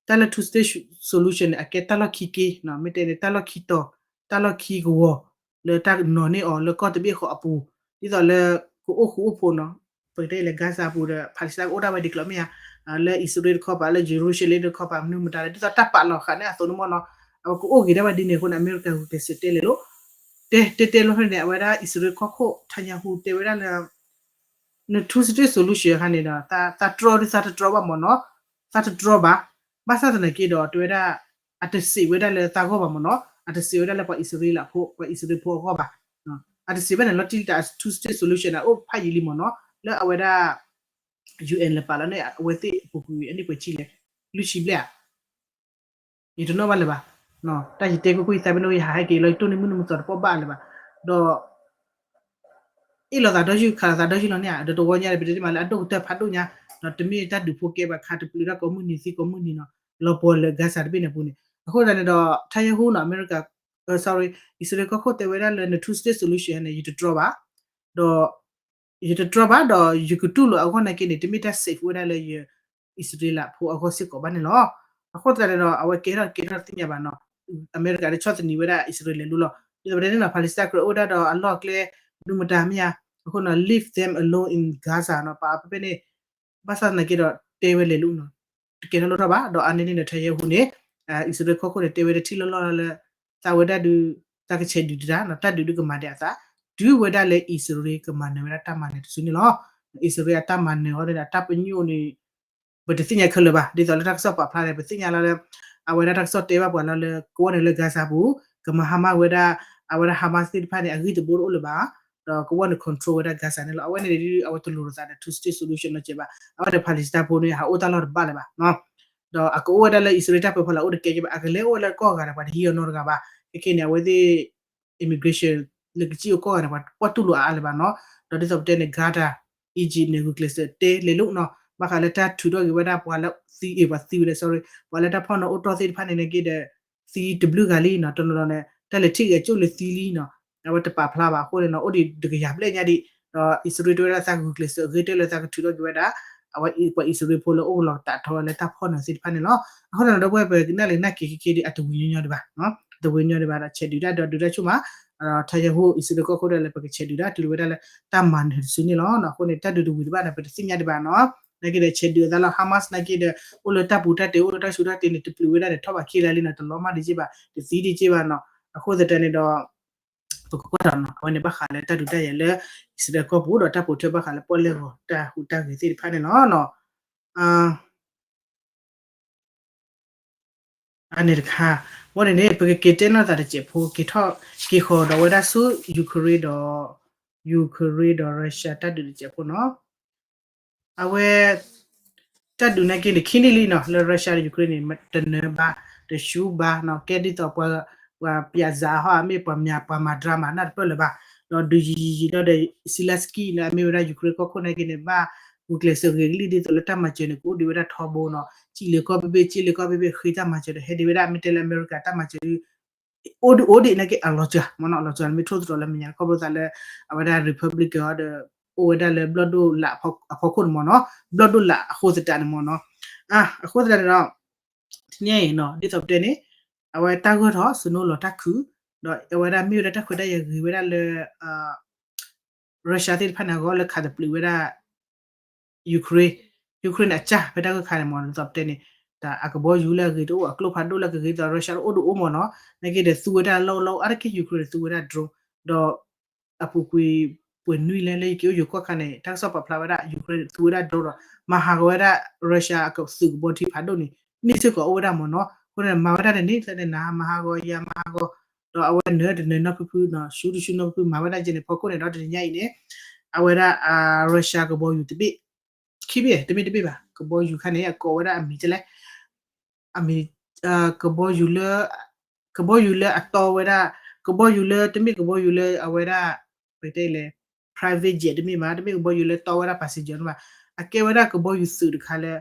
တၢ်လၢ two state solution န့ၣ် အကဲတၢ်လီၢ်ခံက့ မ့ၢ်တဲန့ၣ် တၢ်လီၢ်ခံတီၤ တၢ်လီၢ်ခံကဝီၤ လၢတၢ်နီၤန့ၢ်အီၤလၢကီၢ်တဘ့ၣ်ဃီအပူၤ ဒ်သိးလၢ ကအိၣ်ဃူအိၣ်ဖိးနီၤ ပကတဲလၢ Gaza ပူၤဒီး Palestine ကအိၣ်ဒၣ်ဝဲဒ်ကျီးမ့ၢ်ဧါ လၢအံၣ်စရ့လးတခီပၤ လၢ Jerusalem တခီပၤ မနုၤမတၤလဲၣ် ဒ်သိးတၢ်ပာ်လီၤဃာ်န့ၣ်အသိးန့ၣ်မ့ၢ်နီၤ အဝဲကအိၣ်ဂ့ၤဒၣ်ဝဲဒ်န့ၣ်အဃိန့ၣ် အမဲရကၤဂုာ်ကျဲးစၢးတဲလဲၤလိာ် တဲတဲတဲလီၤဖဲန့ၣ် အဝဲဒၣ်အံၣ်စရ့လးကီၢ်ခိၣ် Netanyahu တဲဝဲဒၣ်လၢ န two state solution အခါန့ၣ်ဒီး သးတြီဒုးသးတတြီဘၣ်မ့ၢ်နီၤ သးတတြီဘၣ် ဘၣ်ဆၣ်သနာ်က့ဒီး တဲဝဲဒၣ် အတစံးဝဲဒၣ်လၢသးဂီၢ်ဘၣ်မ့ၢ်နီၤ အတစံးဝဲဒၣ်လၢပှၤအံၣ်စရ့လးဖိ ပှၤအံၣ်စရ့လးဖိအဂီၢ်ဘၣ် အတစံးဘၣ်န့ၣ်လီၤတံၢ်လံတၢ် two state solution န့ၣ် အိၣ်ဖးယံာ်လံမ့ၢ်နီၤ လၢအဝဲဒၣ် UN လၢပာ်လီၤန့ၣ် အဝဲသ့ၣ်အပူၤကွံာ်အနံၣ်ပှဲၤဆံလဲၣ် လွံၢ်ဆံဘျဲၣ်ဧါ ယတနီၣ်ဘၣ်လၢၤဘၣ် တၢ်ယတဲခိၣ်ခိၣ်ယသးမ့ၢ်န့ၣ် ယဟးဟဲက့ၤလီၤ ယတိၢ်န့ၢ်မုၢ်နံၤမုၢ်သီတပီၢ်ဘၣ်လၢၤဘၣ် ဒီး အ့ၣ်လိာ်သးဒီယုၢ်ခးလိာ်သးဒီယုၢ်လီၤန့ၣ်ဧါ ဒီးတဝီညါဒီး ပတဲတမးလၢအဒိၣ်ကတၢၢ်ဖးဒိၣ်ညါ ဒီးတမ့ၢ်တၢ်ဒုးဖိကဲဘၣ်ခါတပျုာ်တၢ်ကိးမုၢ်နံၤသံကိးမုၢ်နံၤနီၤ လီၤပှီၤလၢ Gaza တဘ့ၣ်န့ၣ်အပူၤန့ၣ် အဃိသတးန့ၣ်ဒီး Netanyahu နီၤ အမဲရကၤ sorry အံၣ်စရ့လးကီၢ်ခိၣ်တဲဝဲဒၣ်လၢ န two state solution န့ၣ် ယတတြီဘၣ် ဒီး ယတတြီဘၣ်ဒီး ယကတူၢ်လိာ်အဂီၢ်နာ်က့န့ၣ် တမ့ၢ်တၢ် safe ဝဲဒၣ်လၢယ အံၣ်စရ့လးဖိအဂီၢ်စ့ၢ်ကီးဘၣ်န့ၣ်လီၤ. အဃိသတးန့ၣ်ဒီး အဝဲကဲထီၣ်ကဲထီၣ်တသ့ၣ်ညါဘၣ်နီၤ အမဲရကၤတဆီၣ်သနံးဝဲဒၣ်အံၣ်စရ့လးလဲၤလိၤလီၤ. ဒ်သိးပတဲန့ၣ်နီၤ Palestine ကြၢးအိၣ်ဒၣ်ဒီးအလီၢ်အကျဲ ဒူမတၤမ့ၢ်ဧါ အဃိနီၤ leave them alone in Gaza နီၤ ပာ်ဖဲဖဲန့ၣ် ဘၣ်ဆၣ်သနာ်က့ဒီး တဲဝဲလဲၤလိၤနီၤ တကဲထီၣ်လိၣ်ထီၣ်ဘၣ် ဒီးအါန့ၢ်န့ၣ် Netanyahu န့ၣ် အံၣ်စရ့လးကီၢ်ခိၣ်န့ၣ် တဲဝဲတထံၣ်လီၢ်လီၢ်လၢ သးဝဲဒၣ်ဒုး သးကဆဲးဒုးတၢ်နီၤ တၢ်ဒုးဒုးကမၤဒံးအသး တုၤဝဲဒၣ်လၢအံၣ်စရ့လးကမၤနၢၤဝဲဒၣ်တၢ်မၤနၢၤတစုန့ၣ်လီၤ. အံၣ်စရ့လးအတၢ်မၤနၢၤအီၤန့ၣ်ဒီး တၢ်ပညိၣ်န့ၣ် ပတသ့ၣ်ညါခဲလၢာ်ဘၣ် ဒ်သိးလၢတၢ်ကစီၣ်ပာ်ဖျါန့ၣ် ပသ့ၣ်ညါလီၤလၢ အဝဲဒၣ်တၢ်ကစီၣ်တဲဘၣ်ပှၤလီၤလၢ ကဝီၤန့ၣ်လၢ Gaza ပူၤ ကမၤဟါမၢ်ဝဲဒၣ် အဝဲဒၣ် Hamas သ့ၣ်တဖၣ်န့ၣ် အဂံၢ်တဘိတအိၣ်လၢၤဘၣ် ဒီးကဝီၤန့ၣ် control ဝဲဒၣ် Gaza န့ၣ်လီၤ. အဝဲန့ၣ်ဒုး အဝဲတလိၤလိာ်သးဒီး two state solution နီတစဲးဘၣ်. အဝဲန့ၣ် Palestine ဖိန့ၣ် ဟးအိၣ်တၢ်လီၢ်တဘၣ်လၢၤဘၣ် ဒီးအကအိၣ်ဝဲဒၣ်လၢအံၣ်စရ့လးတၢ်ပၢၤဖီလာ်အိၣ်တကဲကဲဘၣ် အကလဲၤအိၣ်ဝဲလၢကီၢ်ဂၤဒီး ပှၤတဟံးအီၤနီတဂၤဘၣ်. ခဲခဲန့ၣ် အဝဲသ့ၣ် immigration လၢကစံၣ်အိၣ်ကီၢ်ဂၤန့ၣ် ပှၤကွၢ်တူၢ်လိာ်အါအါလၢၤဘၣ်နီၤ. ဒီးဒ်သိးပတဲန့ၣ် Qatar Egypt န့ၣ် ဂုာ်ကျဲးစၢးတဲလဲၤလိာ်နီၤ ဘၣ်ဃးလၢတၢ်ထုးထီၣ်က့ၤဝဲဒၣ်ပှၤလၢသံ အ့ၣ် ပှၤသံဝဲလၢ sorry ပှၤလၢတၢ်ဖီၣ်န့ၣ်အိၣ်တီၢ်သ့ၣ်တဖၣ်န့ၣ်န့ၣ်က့ဒီး သံတဘျုးဂၤလံနီၤ တနီၤနီၤန့ၣ် တၢ်လဲၤထံၣ်ဂဲၤကၠိၣ်လၢသံလံနီၤ အဝဲတပာ်ဖျါဘၣ်အဃိန့ၣ်နီၤ အိၣ်ဒံးတကယၤဘျဲၣ်ညါဒံး ဒီးအံၣ်စရ့လးတဲဝဲဒၣ်သးဂုာ်ကျဲးစၢးအဂ့ၢ်တဲလၢသးကထုးထီၣ်က့ၤဝဲဒၣ် အဝဲပှၤအံၣ်စရ့လးဖိလၢအိၣ်လီၤတၢ်ထီလၢတၢ်ဖီၣ်န့ၣ်သ့ၣ်တဖၣ်န့ၣ်လီၤ. အဃိသတးန့ၣ်ဒီပုၢ်ဝဲၢ် ပကနၣ်လဲၤနၢ်က့ၤခဲက့ဒီး အတဝံၤညီညီဒံးဘၣ် တဝံၤညီညီဒံးဘၣ်ဒီး ဆဲးဒုးတၢ်ဒီးဒုးတၢ်ဆူၣ်မး Netanyahu အံၣ်စရ့လးကီၢ်ခိၣ်ဒၣ်လဲာ် ပကဆဲးဒုးတၢ်တုၤလၢဝဲဒၣ်လၢတၢ်မၤနၢၤတစုန့ၣ်လီၤ. အဃိန့ၣ် တၢ်ဒုးတဝံၤတဘၣ်န့ၣ် ပတသ့ၣ်ညါဒံးဘၣ်နီၤ. နာ်က့ဒီး ဆဲးဒုးအသးလီၤ Hamas နာ်က့ဒီး အိၣ်လၢတၢ်ပူၤတၢ်တ့ၤ အိၣ်လၢတၢ်ဆူးတၢ်တ့ၤန့ၣ် တပျုာ်ဝဲဒၣ်န့ၣ် ထီၣ်ဘးခံလါလံနီၤ တလီၤမၢ်ဒံးက့ဘၣ် တသံဒံးက့ဘၣ်နီၤ အဃိသတးန့ၣ်ဒီး ပကကွၢ်ထီၣ်နီၤ အဝဲန့ၣ်ဘၣ်ဃးလၢတၢ်ဒုးတၢ်ယၤလၢ အံၣ်စရ့လးကီၢ်ပူၤ ဒီးတၢ်ပိာ်ထွဲဘၣ်ဃးလၢပီၣ်လဲၣ်ဂီၤတၢ်ဟူးတၢ်ဂဲၤသ့ၣ်တဖၣ်န့ၣ်လီၤ. အန့ၣ်တခါ ဝဲန့ၣ်န့ၣ် ပကက့ၤတဲနီၢ်သးတစဲးဖိ က့ၤထီၣ်က့ၤဃီၤဒီးဝဲဒၣ်ဆူ Ukraine ဒီး Ukraine ဒီး Russia တၢ်ဒုးတစဲးဖိနီၤ အဝဲ တၢ်ဒုးနာ်က့န့ၣ် ခံနံၣ်လံနီၤ လၢ Russia ဒီး Ukraine န့ၣ် တနၢၤဘၣ် တဆူဘၣ်နီၤ ကဲဒ်သိးပှၤ ပှၤပျးစးဟီၣ် အမ့ၢ်ပှၤမၠးပှၤမၤ drama နၢ်တပၢၢ်လၢၤဘၣ် ဒီးဒုးယံၤယံၤယံၤဒီး Zelenskyy န့ၣ် အမ့ၢ်ဝဲဒၣ် Ukraine ကီၢ်ခိၣ်နာ်က့န့ၣ် ဘၣ်ဂုာ်ကျဲးစၢးဂ့ၤကလံၣ်ဒ်သိးလၢတၢ်မၤစၢၤန့ၣ် ကအိၣ်ဒံးဝဲဒၣ်ထီဘိနီၤ စံၣ်လၢကီၢ်ဘ့ၣ်ဘ့ၣ် စံၣ်လၢကီၢ်ဘ့ၣ်ဘ့ၣ် ဃ့တၢ်မၤစၢၤဒီး ဟဲဒံးဝဲဒၣ် မ့ၢ်တဲလၢအမဲရကၤတၢ်မၤစၢၤ အိၣ်ဒံးအိၣ်ဒံးနာ်က့အလီၤစှၤမ့ၢ်နီၤ အလီၤစှၤန့ၣ် မ့ၢ်ထိၣ်သတြီၤလၢမဲာ်ညါ ခီဖျိသးလၢ အဝဲဒၣ် Republican ဒီး အိၣ်ဝဲဒၣ်လၢဘျီၣ်ဒိၣ်လးအဖီခိၣ်န့ၣ်မ့ၢ်နီၤ ဘျီၣ်ဒိၣ်လးအဃိသတးန့ၣ်မ့ၢ်နီၤ အဃိသတးန့ၣ်ဒီး တနံၤအံၤနီၤ ဒ်သိးပတဲန့ၣ် အဝဲတၢ်ဂၢၢ်ထီၣ် snow လီၤတၢ်ခုၣ် ဒီးအဝဲဒၣ်မ့ၢ်ဝဲဒၣ်တၢ်ခွဲးတၢ်ယာ်ဂ့ၤဝဲဒၣ်လၢ Russia သ့ၣ်တဖၣ်န့ၣ်အဂီၢ်လၢခးသပျုးဝဲဒၣ် Ukraine Ukraine န့ၣ် အစၢ်ဖဲတၢ်ဂၢၢ်ခါန့ၣ်မ့ၢ် ဒ်သိးပတဲန့ၣ် တၢ်အကဘီယူၤလၢအဂ့ၤတအိၣ် အကျိဖးဒိၣ်လၢကဂ့ၤဒီး Russia တအိၣ်ဒံးအိၣ်မ့ၢ်နီၤ နာ်က့ဒီးသူဝဲဒၣ်လီၢ်လီၢ်အါတက့ၢ် Ukraine န့ၣ် သူဝဲဒၣ် drone ဒီး အပူၤကွံာ်ပှဲၤနွံလဲၣ် လၢယက့ၤအိၣ်ယိၤကီၢ်ခါန့ၣ် တၢ်ကစီၣ်ပာ်ဖျါဝဲဒၣ် Ukraine န့ၣ် သူဝဲဒၣ် drone ဒီး မၤဟးဂီၤဝဲဒၣ် Russia အကသုးကဘီထံဖးဒိၣ်န့ၣ် န့ၢ်စ့ၢ်ကီးအိၣ်ဝဲဒၣ်မ့ၢ်နီၤ အဃိန့ၣ် မၤဝဲဒၣ်တန့ၣ် သတးန့ၣ် နမၤဟးဂီၤယၤမၤဟးဂီၤ ဒီးအဝဲနၢၤတနၢၤနီၢ်ဖုဖုနီၤ ဆူတဆူနီၢ်ဖုဖု မၤဝဲဒၣ်ယဲန့ၣ် ဖီခိၣ်န့ၣ်ဒီးတနံၤညါအံၤန့ၣ် အဝဲဒၣ် Russia ကဘီယူၤတဘ့ၣ် ခံဘ့ၣ် တမ့ၢ်တဘ့ၣ်ဘၣ် ကဘီယူၤခါန့ၣ် အကိးဝဲဒၣ်အမံၤတလဲၣ် အမံၤ ကဘီယူၤလၢ ကဘီယူၤလၢအတီဝဲဒၣ် ကဘီယူၤလၢ တမ့ၢ်ကဘီယူၤလၢအဝဲဒၣ် ပတဲလဲၣ် private jet တမ့ၢ်ဘၣ် တမ့ၢ်ကဘီယူၤလၢတီဝဲဒၣ် passenger တမ့ၢ်ဘၣ် အကဲဝဲဒၣ်ကဘီယူၤသုးတခါလၢ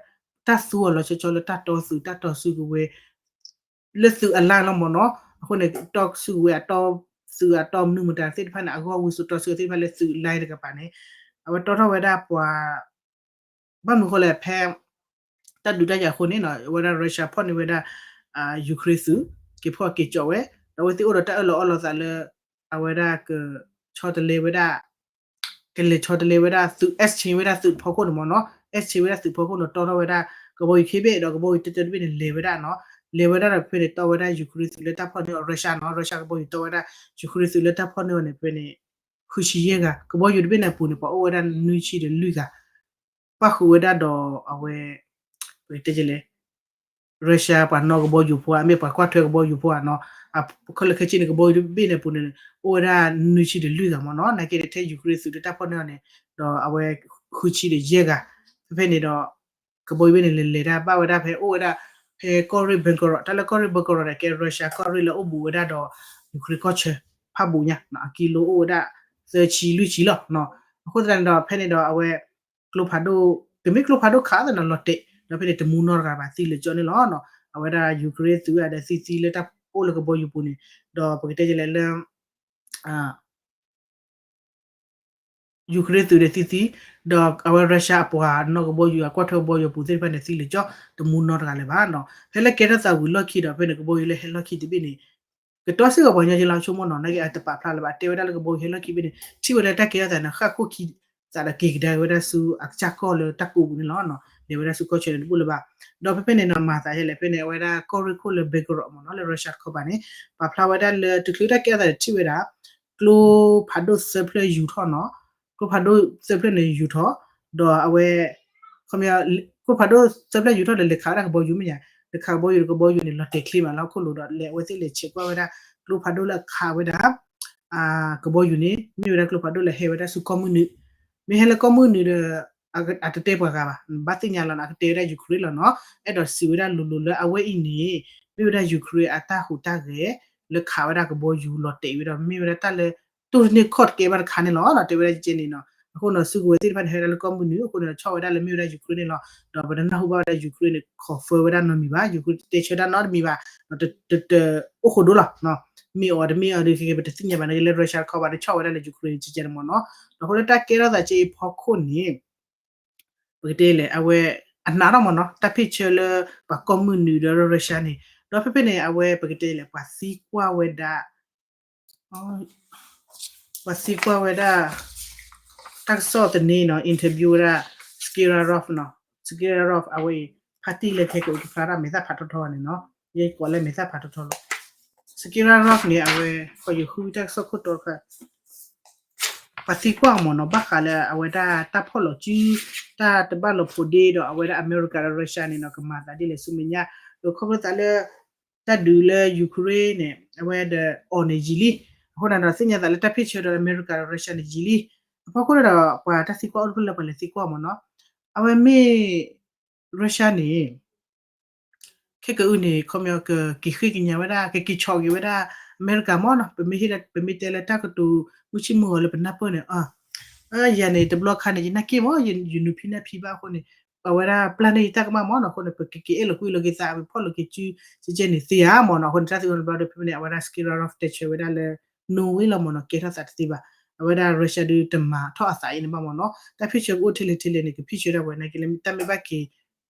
တၢ်သူအီၤလီၤဆီဆီလၢတၢ်တီသုး တၢ်တီစုကဝဲၤ လၢသုးအလါလီၤမ့ၢ်နီၤ အဃိန့ၣ် တီစုကဝဲၤအတီ သုးအတီမနုၤမတၤသ့ၣ်တဖၣ်န့ၣ် အဂီၢ်ဝံစိာ်တီစုသ့ၣ်တဖၣ်လၢသုးလါတကပၤန့ၣ် အဝဲတီထီၣ်ဝဲဒၣ်ပှၤ ဘၣ်မနုၤဃိလဲၣ် ဖဲ တၢ်ဒုးတၢ်ယၤအဃိန့ၣ်နီၤ အဝဲဒၣ် Russia ဖီၣ်န့ၢ်ဝဲဒၣ် Ukraine သုး က့ၤဖီၣ်က့ၤကၠီးဝဲ ဒီးအဝဲသ့ၣ်အိၣ်ဒီးတၢ်အၢၣ်လီၤအီလီၤသးလၢ အဝဲဒၣ်က ဆီတလဲဝဲဒၣ် ကလဲၤဆီတလဲဝဲဒၣ်သုး exchange ဝဲဒၣ်သုးဖီခိၣ်န့ၣ်မ့ၢ်နီၤ exchange ဝဲဒၣ်သုးဖီခိၣ်န့ၣ် တီထီၣ်ဝဲဒၣ် ကဘီယူၤခံဘ့ၣ်ဒီးကဘီယူၤတၢတၢတဘ့ၣ်န့ၣ် လဲၤဝဲဒၣ်နီၤ လဲၤဝဲဒၣ်ဒီးဖဲန့ၣ် တီဝဲဒၣ် Ukraine သုးလၢတၢ်ဖီၣ်န့ၢ်အီၤ Russia နီၤ Russia ကဘီယူၤတီဝဲဒၣ် Ukraine သုးလၢတၢ်ဖီၣ်န့ၢ်အီၤန့ၣ် ဖဲန့ၣ် ဃုဆံယဲၢ်ဂၤ ကဘီယူၤတဘ့ၣ်န့ၣ်အပူၤန့ၣ် ပှၤအိၣ်ဝဲဒၣ်နွံဆံဒီးလွံၢ်ဂၤ ပၣ်ဃုာ်ဝဲဒၣ်ဒီးအဝဲ ပကတဲလဲၣ် Russia ပှၤနီၣ်ကဘီယူၤဖိ အမ့ၢ်ပှၤကွၢ်ထွဲကဘီယူၤဖိဧါနီၤ ခဲလၢာ်ခဲဆ့န့ၣ် ကဘီယူၤတဘ့ၣ်န့ၣ်အပူၤန့ၣ် အိၣ်ဝဲဒၣ်နွံဆံဒီးလွံၢ်ဂၤမ့ၢ်နီၤ နာ်က့ဒီးထဲ Ukraine သုးလၢတၢ်ဖီၣ်န့ၢ်အီၤန့ၣ် ဒီးအဝဲဃုဆံဒီးယဲၢ်ဂၤ ဖဲဖဲန့ၣ်ဒီး ကဘီယူၤဘ့ၣ်န့ၣ် လဲၤလဲၤတၢ်ဘၣ်ဝဲဒၣ်ဖဲအိၣ်ဝဲဒၣ် ဖဲကီၢ်ရ့ၣ် Belgorod တၢ်လၢကီၢ်ရ့ၣ် Belgorod န့ၣ် ကဲ Russia ကီၢ်ရ့ၣ်လၢအိၣ်ဘူးဝဲဒၣ်ဒီး Ukraine ကီၢ်ဆၢ ဖးဘူးညါ အကံလိအိၣ်ဝဲဒၣ် သၢဆံလွံၢ်ဆံလီၤ အဃိသတးန့ၣ်ဒီး ဖဲန့ၣ်ဒီးအဝဲ ကျိဖးဒိၣ် ကမ့ၢ်ကျိဖးဒိၣ်ခးသနာ်လီၤတဲာ် ဒီးဖဲန့ၣ်တမူနီတဂၤဘၣ်သံလၢာ်ကၠီန့ၣ်လီၤ. အဝဲဒၣ်ယူၤခရ့ၣ်သုးဒီးသံသံလၢတၢ်အိၣ်လၢကဘီယူၤပူၤန့ၣ် ဒီးပကတဲလဲၣ်လၢ ယူၤခရ့ၣ်သုးဒီးသံသံ ဒီးအဝဲ Russia အပှၤနီၣ်ကဘီယူၤအကွၢ်ထွဲကဘီယူၤပူၤသ့ၣ်တဖၣ်န့ၣ်သံလၢာ်ကၠီ တမူနီတဂၤလၢၤဘၣ်နီၤ. ဖဲလၢကဲထီၣ်သးဝံၤလီၢ်ခံဒီး ဖဲန့ၣ်ကဘီယူၤလၢဟဲလီၢ်ခံတဘ့ၣ်န့ၣ် ကတီၢ်စ့ၢ်ကီးပှၤကညီက့လီၤဆိကမိၣ်နီၤ နာ်က့အတပာ်ဖျါလၢၤဘၣ် တဲဝဲဒၣ်လၢကဘီယူၤဟဲလီၢ်ခံဘ့ၣ်န့ၣ် ထံၣ်ဝဲလၢတၢ်ကဲထီၣ်သးန့ၣ် ဃၣ်ခိၣ်ခံသးဒီးက့ၤကဒါက့ၤဝဲဒၣ်ဆူအကစၢ်ကီၢ်လၢတၢ်ကိးပူၤန့ၣ်လီၤ. လဲၤဝဲဒၣ်ဆူကီၢ်ဆၢန့ၣ်တဘူၣ်လၢၤဘၣ်. ဒီးဖဲဖဲန့ၣ်နီၤ မၤသးယဲလဲၣ် ဖဲန့ၣ် အဝဲဒၣ်ကီၢ်ရ့ၣ်ခိၣ်လၢ Belgorod မ့ၢ်နီၤ လၢ Russia တခီပၤန့ၣ် ပာ်ဖျါဝဲဒၣ်လၢတချုးတၢ်ကဲထီၣ်သးန့ၣ်ထံၣ်ဝဲဒၣ် ကျိဖးဒိၣ်သၢဖျၢၣ်ယူၤထီၣ်နီၤ ကျိဖးဒိၣ်သၢဖျၢၣ်န့ၣ်ယူၤထီၣ် ဒီးအဝဲ ခီပညီ ကျိဖးဒိၣ်သၢဖျၢၣ်ယူၤထီၣ်ဒီးလဲၤခးဝဲဒၣ်ကဘီယူၤမ့ၢ်ညါ လဲၤခးကဘီယူၤဒီးကဘီယူၤန့ၣ် လီၤတဲာ်ချ့မးလၢဟီၣ်ခိၣ်လိၤဒီးလဲၤအဝဲသ့ၣ်လဲၤဆဲးကွၢ်ဝဲဒၣ် ကျိဖးဒိၣ်လၢအခးဝဲဒၣ် ကဘီယူၤန့ၣ် မ့ၢ်ဝဲဒၣ်ကျိဖးဒိၣ်လၢဟဲဝဲဒၣ်ဆူကီၢ်မုၢ်နုာ် မ့ၢ်ဟဲလၢကီၢ်မုၢ်နုာ်ဒီး အတတဲပှၤဂၤဘၣ် ဘၣ်သ့ၣ်ညါလီၤနီၤ အကတဲဝဲဒၣ်ယူၤခရ့ၣ်လီၤနီၤ အဲၣ်ဒိးစံးဝဲဒၣ်လိၤလိၤလၢအဝဲအံၤန့ၣ် မ့ၢ်ဝဲဒၣ် ယူၤခရ့ၣ် အတၢ်ဟူးတၢ်ဂဲၤ လၢခးဝဲဒၣ်ကဘီယူၤလီၤတဲာ်ဝံၤဒီး မ့ၢ်ဝဲဒၣ်တၢ်လၢ တိၢ်တန့ၢ်ခီၣ်တကဲဘၣ်တခါန့ၣ်လီၤ တဲဝဲဒၣ်ကဲန့ၣ်နီၤ အဃိနီၤ စုကဝဲၤသ့ၣ်တဖၣ်န့ၣ် ဟဲဝဲဒၣ်လၢကီၢ်မုၢ်နုာ် အဃိန့ၣ်ဒီး ဆီၣ်ဝဲဒၣ်လၢမ့ၢ်ဝဲဒၣ် ယူၤခရ့ၣ်န့ၣ်လီၤ ဒီးပတနၢ်ဟူဘၣ်ဝဲဒၣ် ယူၤခရ့ၣ်န့ၣ် confirm ဝဲဒၣ်နီတမံၤဘၣ် ယူၤခရ့ၣ်တဲဆၢတၢ်နီတမံၤဘၣ် တအိၣ်ဃိဒိလီၤ မ့ၢ်အီၤတမ့ၢ်အီၤဒီး ခဲကဲ ပတသ့ၣ်ညါဘၣ် နာ်က့လၢ Russia တခီပၤဒီး ဆီၣ်ဝဲဒၣ်လၢယူၤခရ့ၣ်န့ၣ် ကဲကဲန့ၣ်မ့ၢ်နီၤ ဒီးအဃိလၢတၢ်ကဲထီၣ်သးကဲအံၤဖီခိၣ်န့ၣ် ပကတဲလဲၣ် အဝဲ အနာ်ထီၣ်မ့ၢ်နီၤ တၢ်ဖ့ၣ်ဆၢလၢပှၤကီၢ်မုၢ်နုာ်ဒီး Russia န့ၣ် ဒီးဖဲဖဲန့ၣ် အဝဲပကတဲလဲၣ် ပှၤသံကွၢ်ဝဲဒၣ် ပှၤသံကွၢ်ဝဲဒၣ် တၢ်ကစီၣ်သန့နီၤ interview ဝဲဒၣ် Sergei Lavrov နီၤ Skirarov အဝဲအံၤ ဖါတံၢ်လၢခဲကအုကဖျါထီၣ်မဲာ်သၣ်ဖးထီထီန့ၣ်နီၤ, ယကိးလၢမဲာ်သၣ်ဖးထီထီလီၤ. Skirarov န့ၣ် အဝဲ ကီၢ်ယိၤဃုတၢ်ကစီၣ်ခိၣ်တီတခါ ပှၤသံကွၢ်အီၤမ့ၢ်နီၤ ဘၣ်ဃးလၢအဝဲဒၣ်တၢ်ဖီၣ်လီၤစု တၢ်တဘၣ်လီၤဖိးဒ့ဒီး အဝဲဒၣ်အမဲရကၤဒီး Russia န့ၣ်နီၤ ကမၤသးဒ်လဲၣ်ဆူမဲာ်ညါ, ဒီးခီဖျိသးလၢ တၢ်ဒုးလၢ Ukraine န့ၣ် အဝဲဒီးအီၤန့ၣ်ယံာ်လံ, အဃိန့ၣ်ဒီးသ့ၣ်ညါသးလၢတၢ်ဖ့ၣ်ဆၢဒီးအမဲရကၤဒီး Russia န့ၣ်ယံာ်လံ, အဖီခိၣ်န့ၣ်ဒီး ပှၤတၢ်သံကွၢ်အိၣ်တဖျၢၣ်လၢပှၤလဲၤသံကွၢ်မ့ၢ်နီၤ, အဝဲမ့ၢ် Russia န့ၣ် ခဲကအုန့ၣ် ခီပညီကက့ၤဃ့ကညးဝဲဒၣ် ကက့ၤဆီၣ်က့ၤဝဲဒၣ် အမဲရကၤမ့ၢ်နီၤ, ပမ့ၢ်ဟ့ၣ်လၢ ပမ့ၢ်တဲလၢတၢ်ကတိၤမုၢ်ဆ့ၣ်မုၢ်ဂီၤလၢပနၢ်ပၢၢ်န့ၣ် ယၤန့ၣ် တဘျီခါန့ၣ် ယနၢ်က့ၢ်မ့ၢ် ယနုၤဖံနၢ်ဖံဘၣ်အဃိန့ၣ် ပဝဲဒၣ်ပျၢ်န့ၢ်ယတၢ်ကမၣ်မ့ၢ်နီၤ, အဃိန့ၣ် ပကက့ၤအဲၣ်လီၤကွံလီၤက့ၤသး ပဖီၣ်လီၤက့ၤစု ကဲကဲန့ၣ် သ့ဧါမ့ၢ်နီၤ, အဃိန့ၣ် တၢ်သံကွၢ်တဘျီဒီး ဖဲန့ၣ် အဝဲဒၣ် Skirarov တဲဆၢဝဲဒၣ်လၢ no way လီၤမ့ၢ်နီၤ, ကဲထီၣ်သးတသ့ဘၣ်, အဝဲဒၣ် Russia ဒုးတမၤထီၣ်အသးအံၤန့ၣ်ဘၣ်မ့ၢ်နီၤ, တၢ်ဖ့ၣ်ဆၢကအိၣ်ထဲလဲၣ်ထဲလဲၣ်န့ၣ် ကဖ့ၣ်ဆၢဒၣ်ဝဲနာ်က့လၢ တၢ်မ့ၢ်ဘၣ်က့ၤ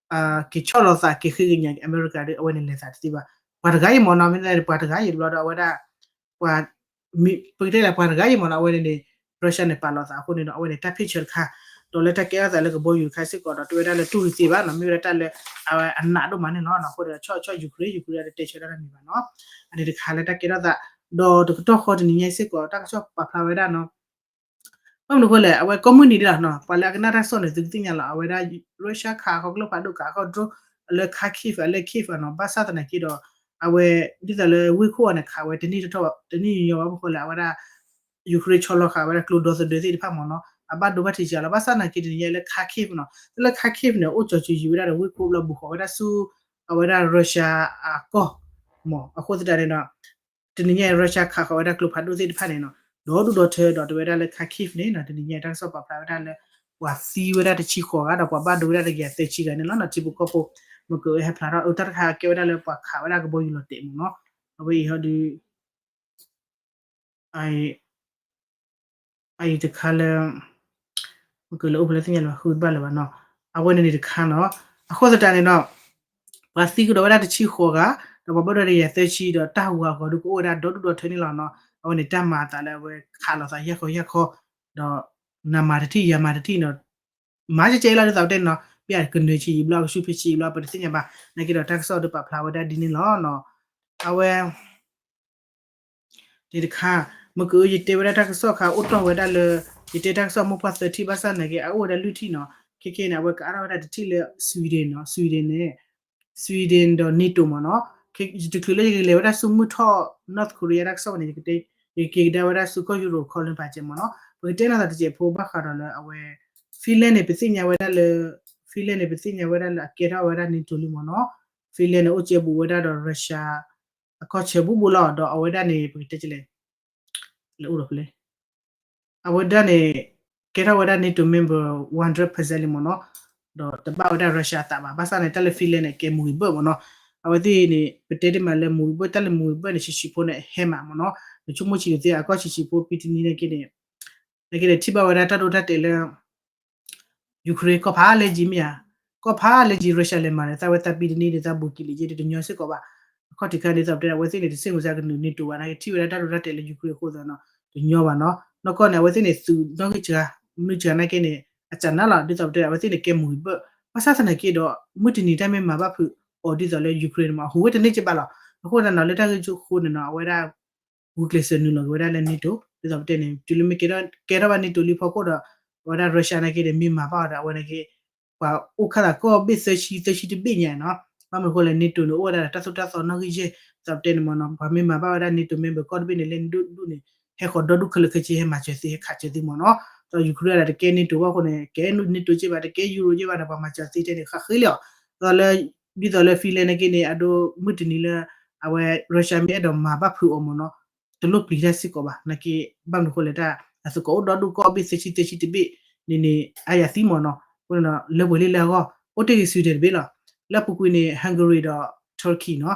က့ၤဆီၣ်လီၤသး က့ၤဃ့ကညးက့ၤအမဲရကၤဒီး အဝဲန့ၣ်လဲၤသးတသ့ဘၣ်, ပှၤတဂၤအံၤမ့ၢ်နီၤ, မ့ၢ်ပှၤတဂၤအံၤတဘျီဒီး အဝဲဒၣ် ပှၤ ပကတဲလၢပှၤတဂၤအံၤမ့ၢ်နီၤ, အဝဲန့ၣ်န့ၣ် Russia န့ၣ် ပာ်လီၤသးအဃိန့ၣ်ဒီး အဝဲန့ၣ် တၢ်ဖ့ၣ်ဆၢတခါ, ဒီးလၢတၢ်ကဲထီၣ်သးလၢကဘီယူၤတခါစ့ၢ်ကီးဒီး တဝဲဒၣ်လၢတူၢ်တသ့ဘၣ်နီၤ, မ့ၢ်ဝဲဒၣ်တၢ်လၢ အဝဲအနးဒိၣ်မးန့ၣ်လီၤ, အဃိဒီး ဆီၣ်ဆီၣ် Ukraine Ukraine ဒီးတဲဆၢဒၣ်တၢ်မံၤဘၣ်နီၤ, အန့ၣ်တခါလၢတၢ်ကဲထီၣ်သး, ဒီးတကတီၢ်ဃီတနံၤညါစ့ၢ်ကီး တၢ်ကစီၣ်ပာ်ဖျါဝဲဒၣ်နီၤ ဘၣ်မနုၤအဃိလဲၣ်, အဝဲကိးမုၢ်နံၤဒၣ်နီၤ, ပှၤလၢအကနၣ်တၢ်ကစီၣ်န့ၣ် သုကသ့ၣ်ညါလီၤ, အဝဲဒၣ် Russia ခးဃီကျိဖးဒိၣ် ခးဃီ drone လၢ Kharkiv လၢ Kyiv နီၤ, ဘၣ်ဆၣ်သနာ်က့ဒီး အဝဲ ဒ်သိးလၢဝ့ၢ်ခိၣ်အီၤန့ၣ် ခးဝဲတန့ၢ်တထီၣ် တန့ၢ်ညီညီဘၣ်မနုၤအဃိလဲၣ်, အဝဲဒၣ် Ukraine ဆီလီၤဃာ်ဝဲဒၣ်ကျိဒီသဒၢသ့ၣ်တဖၣ်မ့ၢ်နီၤ, အဘၣ်ဒိဘၣ်ထံးစှၤလီၤ, ဘၣ်ဆၣ်သနာ်က့တနံၤညါလၢ Kharkiv နီၤ, လၢ Kharkiv န့ၣ် အိၣ်ကၠီၤစၢၤယံၤဝဲဒၣ်ဒီးဝ့ၢ်ခိၣ်ဘျီ ဘူးဃီၤဝဲဒၣ်ဆူ အဝဲဒၣ် Russia အကီၢ် မ့ၢ် အဃိသတးန့ၣ်ဒီး တနံၤညါအံၤ Russia ခးဃီၤဝဲဒၣ်ကျိဖးဒိၣ်သ့ၣ်တဖၣ်န့ၣ်နီၤ, ဒီဒူၣ်ဒီထၢဒီးတဝဲဒၣ်လၢ Kharkiv န့ၣ်နီၤ, တနံၤညါအံၤတၢ်ကစီၣ်ပာ်ဖျါဝဲဒၣ်လၢ ပှၤသံဝဲဒၣ်တဆံဃိးဂၤဒီး ပှၤဘၣ်ဒိဝဲဒၣ်တကယၤသၢဆံဂၤန့ၣ်လီၤနီၤ, ထံဖိကီၢ်ဖိ မ့ၢ်ကဟဲဖျါထီၣ် အတၢ်တခါကဲဝဲဒၣ်လၢပှၤခးဝဲဒၣ်ကဘီယူၤလီၤတဲာ်မ့ၢ်နီၤ, အဝဲအံၤဟီဒီး အအံၤတခါလၢ မ့ၢ်ကလၢအိၣ်ဖဲလၢသ့ၣ်ညါလၢၤဘၣ် ဃုတဘၣ်လၢၤဘၣ်နီၤ, အဝဲန့ၣ်န့ၣ်တခါနီၤ, အဃိသတးန့ၣ်ဒီး ပှၤသံကဒီးဝဲဒၣ်တဆံဃိးဂၤ, ဒီးပှၤဘၣ်ဒိဝဲဒၣ်တကယၤသၢဆံဒီး တၢ်ဟူးဝးအဂီၤဒုးကအိၣ်ဝဲဒၣ်ဒီဒူၣ်ဒီထၢန့ၣ်လီၤနီၤ, အဝဲန့ၣ်တၢ်မၤအသးလၢအဝဲခးလိာ်သးယၢ်ခီယၢ်ခီ, ဒီးနမၤတထံၣ်ယၤမၤတထံၣ်နီၤ, မၤကဲကဲအံၤလီၤဒ်သိးပတဲနီၤ, ပယကနၢၤဆံးယံာ်ဘျီ ကဆူဖံဆံးယံာ်ဘျီ ပတသ့ၣ်ညါဘၣ်, နာ်က့ဒီးတၢ်ကစီၣ်ဒုးပာ်ဖျါဝဲဒၣ်ဒ်န့ၣ်လီၤနီၤ, အဝဲ န့ၣ်တခါ, မ့ၢ်ကယတဲဝဲဒၣ်တၢ်ကစီၣ်ခါ အိၣ်တီၢ်ဝဲဒၣ်လၢ ယတဲတၢ်ကစီၣ်မိၢ်ပှၢ်သၢထံၣ် ဘၣ်ဆၣ်နာ်က့ အအိၣ်ဝဲဒၣ်လွံၢ်ထံၣ်နီၤ, ခဲခဲန့ၣ် အဝဲကအါထီၣ်ဝဲဒၣ်တထံၣ်လၢ Sweden နီၤ, Sweden န့ၣ် Sweden ဒီး NATO မ့ၢ်နီၤ, ယတချုးလၢယကလဲၤဝဲဒၣ်ဆူမုၢ်ထီၣ် North Korea တၢ်ကစီၣ်ဝဲန့ၣ် ယကက့ၤကဒါဝဲဒၣ်ဆူကီၢ်ယူရိးခီလၢပာ်စဲမ့ၢ်နီၤ, ပကတဲနီၤသးတစဲးဖိဘၣ်ဃးဒီးလၢအဝဲ Finland န့ၣ် ပသ့ၣ်ညါဝဲဒၣ်လၢ Finland န့ၣ် ပသ့ၣ်ညါဝဲဒၣ်လၢအကဲထီၣ်ဝဲဒၣ် NATO လံမ့ၢ်နီၤ, Finland န့ၣ် အိၣ်ကဲဘူးဝဲဒၣ်ဒီး Russia အခီၣ်ဆၢဘူးဘူးလီၤ, ဒီးအဝဲဒၣ်န့ၣ် ပကတဲလဲၣ် လၢအိၣ်ဒီးဖဲလဲၣ်, အဝဲဒၣ်န့ၣ် ကဲထီၣ်ဝဲဒၣ် NATO member one hundred percent လံမ့ၢ်နီၤ, ဒီးတဘၣ်ဝဲဒၣ် Russia အသးဘၣ်, ဘၣ်ဆၣ်န့ၣ် တၢ်လၢ Finland န့ၣ် ကဲမူဂံၢ်ဘၢၣ်မ့ၢ်နီၤ, အဝဲသ့ၣ်န့ၣ် ပတဲတ့ၢ်မးလၢမူဂံၢ်ဘၢၣ် တၢ်လၢမူဂံၢ်ဘၢၣ်န့ၣ် ဆံးဆံးဖိန့ၣ် ဟဲမးမ့ၢ်နီၤ, နဆိကမိၣ်ဆံးကသ့ အကီၢ်ဆံးဆံးဖိ ပံတနံၤန့ၣ်က့န့ၣ် နက့န့ၣ် ထံၣ်ဘၣ်ဝဲဒၣ်တၢ်ဒိတၢ်တဲာ်လၢ Ukraine ကီၢ်ဖးလဲၢ်ကံမ့ၢ်ဧါ, ကီၢ်ဖးလဲၢ်ကံ Russia လဲၤမၤန့ၣ် သးဝဲသးပံတနံၤဒီး သးဘူးကံလံက့ တညီစ့ၢ်ကီးဘၣ်, အခီၣ်ထံးခါန့ၣ် ဒ်သိးပတဲ အဝဲသ့ၣ်န့ၣ် တစ့ၢ်မုၢ်စါကနုာ် NATO ဘၣ် နာ်က့ထံၣ်ဝဲဒၣ်တၢ်ဒိတၢ်တဲာ်လၢ Ukraine အဃိသတးနီၤ တညီဘၣ်နီၤ, နီၢ်ကီၢ်န့ၣ် အဝဲသ့ၣ်န့ၣ် သုးနီၣ်ဂံၢ်စှၤ မနုၤစှၤနာ်က့န့ၣ် အစးနါလီၤ, ဒ်သိးပတဲ အဝဲသ့ၣ်န့ၣ် ကဲမူဂံၢ်ဘၢၣ်, ဘၣ်ဆၣ်သနာ်က့ဒီး မုၢ်တနံၤတၢ်မ့ၢ်မၤဘၣ်ဖုးအီၤဒ်သိးလၢ Ukraine န့ၣ်မး အဟူးဝဲတန့ၢ်က့ဘၣ်လီၤ, အဃိသတးနီၤ လၢတၢ်ဂ့ၢ်ကၠိဃိန့ၣ်နီၤ အဝဲဒၣ် ဂုာ်ကျဲးစၢးနုာ်လီၤက့ၤဝဲဒၣ်လၢ NATO ဒ်သိးပတဲန့ၣ် တုၤလၢမ့ၢ်ကဲထီၣ် ကဲထီၣ်ဘၣ် NATO လံဖီခိၣ်ဒီး အဝဲဒၣ် Russia နာ်က့ဒီး မ့ၢ်မၤဘၣ်အီၤဒီး အဝဲနာ်က့ ပှၤအိၣ်ခါသးကီၢ်ဘ့ၣ်သၢဆံ သၢဆံတဘ့ၣ်ညါနီၤ, ဘၣ်မနုၤအဃိလဲၣ် NATO န့ၣ် အိၣ်ဝဲဒၣ်ဒီးတၢ်သိၣ်တၢ်သီနီၣ်ဂံၢ်ယဲၢ် ဒ်သိးပတဲန့ၣ်မ့ၢ်နီၤ, ပှၤမ့ၢ်မၤဘၣ်ဝဲဒၣ် NATO member ကီၢ်တဘ့ၣ်န့ၣ် လၢနဒိၣ်ဒိၣ်န့ၣ် ဟဲဃီၤဒီဒူၣ်ခဲလၢာ်ခဲဆ့ ဟဲမၤစၢၤသ့ ဟဲခးစၢၤသ့မ့ၢ်နီၤ, ဒီး Ukraine ဒၣ်တကဲ NATO ဘၣ်အဃိန့ၣ် ကဲ NATO က့ဘၣ် တကဲ Euro က့ဘၣ်န့ၣ် ပှၤမၤစၢၤသ့တဲန့ၣ် ဃၣ်ဃ့လံအီၤ, ဒီးလၢ ဒ်သိးလၢ Finland နာ်က့န့ၣ် အဒိ မုၢ်တနံၤလၢ အဝဲ Russia မ့ၢ်အဲၣ်ဒိးမၤဘၣ်ဖုးအီၤမ့ၢ်နီၤ, တလိၣ်ပျံၤတၢ်စ့ၢ်ကီးဘၣ်, နာ်က့ ဘၣ်မနုၤအဃိလဲၣ် တၢ်အသကိးအိၣ်ဒီဒူၣ်ကီၢ်ဘ့ၣ်သၢဆံ သၢဆံတဘ့ၣ်န့ၣ်န့ၣ် အါယၤသံမ့ၢ်နီၤ, အဃိန့ၣ်ဒီး လၢပှဲၤလံလၢအဂီၢ် အိၣ်တ့ၢ်က့ၤ Sweden တဘ့ၣ်လီၤ, လၢအပူၤကွံာ်န့ၣ် Hungary ဒီး Turkey နီၤ,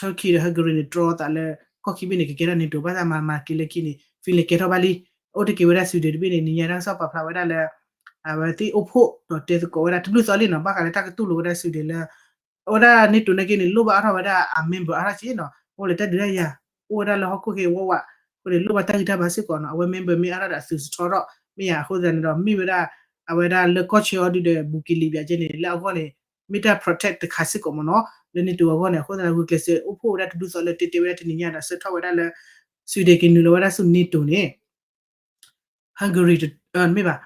Turkey ဒီး Hungary န့ၣ် တြီသးလၢ ကီၢ်ခံဘ့ၣ်န့ၣ် ကကဲထီၣ် NATO ဘၣ်ဆၣ်မၤမၤက့ၤလၢခံန့ၣ် Finland ကဲထီၣ်ဘၣ်လံ, အိၣ်တ့ၢ်က့ၤဝဲဒၣ် Sweden တဘ့ၣ်န့ၣ် နံၤညါတၢ်ကစီၣ်ပာ်ဖျါဝဲဒၣ်လၢ အဝဲသ့ၣ်အိၣ်ဖှိၣ်ဒီးတဲသကိးဝဲဒၣ် တဘျုးသီလံနီၤ, ဘၣ်ဃးလၢတၢ်ကတူၢ်လိာ်ဝဲဒၣ် Sweden လၢ အဝဲဒၣ် NATO နာ်က့န့ၣ် လိၣ်ဘၣ်အါထီၣ်ဝဲဒၣ်အ member အါထီၣ်က့နီၤ, အိၣ်လၢတၢ်ဒုးတၢ်ယၤ အိၣ်ဝဲဒၣ်လၢဟီၣ်ခိၣ်က့ဝးဝး, အဃိန့ၣ် လိၣ်ဘၣ်တၢ်ဂံၢ်တၢ်ဘါစ့ၢ်ကီးနီၤ, အဝဲ member မ့ၢ်အါထီၣ်ဒီးအသုးစထီထီၣ် မ့ၢ်ယၤ အဃိသတးန့ၣ်ဒီး မ့ၢ်ဝဲဒၣ် အဝဲဒၣ်လၢကီၢ်ဆၢအီၤဒုဒီး ဘူက့လံဘၣ်ကဲန့ၣ် လၢအဂီၢ်န့ၣ် မ့ၢ်တၢ် protect တခါစ့ၢ်ကီးမ့ၢ်နီၤ လၢ NATO အဂီၢ်န့ၣ် အဃိသတး ဂုာ်ကျဲးစၢးအိၣ်ဖှိၣ်ဝဲဒၣ်တဒူၣ်သီလၢတဲတဲဝဲဒၣ်တနံၤညါဒီး ဆှၢထီၣ်ဝဲဒၣ်လၢ Sweden ကနုာ်လီၤဝဲဒၣ်ဆူ NATO န့ၣ် Hungary မ့ၢ်ဘၣ်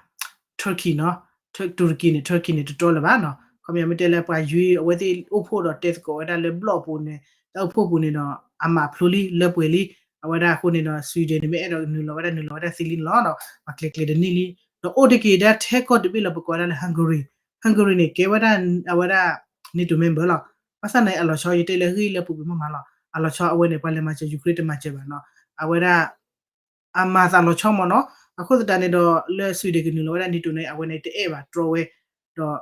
Turkey နီၤ Turkey န့ၣ် Turkey န့ၣ် တတြီလၢၤဘၣ်နီၤ ခီပညီမ့ၢ်တဲလၢပှၤယွၤ အဝဲသ့ၣ်အိၣ်ဖှိၣ်ဒီးတဲသကိးဝဲဒၣ်လၢဘျီၣ်ပူၤန့ၣ် တၢ်အိၣ်ဖှိၣ်ပူၤန့ၣ်ဒီး အမၤဖျိလံ လၢပှဲၤလံ အဝဲဒၣ်အဃိန့ၣ်ဒီး Sweden န့ၣ် မ့ၢ်အဲၣ်ဒိးနုာ်လီၤဝဲဒၣ် နုာ်လီၤဝဲဒၣ်သ့လံန့ၣ်လီၤ ပှၤကျဲၤကျဲၤတန့ၢ်လံ ဒီးအိၣ်တက့ၤဒၣ်ထဲကီၢ်တဘ့ၣ်လီၤ ပကိးဝဲဒၣ်လၢ Hungary Hungary န့ၣ် ကဲဝဲဒၣ် အဝဲဒၣ် NATO member လီၤ ဘၣ်ဆၣ်န့ၣ် အလီၤဆီယတဲလၢအဂ့ၢ်လၢပူၤကွံာ်မ့ၢ်မးလီၤ အလီၤဆီအဝဲန့ၣ် ပှၤလဲၤမၤစၢၤ Ukraine တမၤစၢၤဘၣ်နီၤ အဝဲဒၣ် အမၤသးလီၤဆီမ့ၢ်နီၤ အဃိသတးန့ၣ်ဒီး လၢ Sweden ကနုာ်လီၤဝဲဒၣ် NATO န့ၣ် အဝဲန့ၣ်တအဲၣ်ဘၣ်တြီဝဲ ဒီး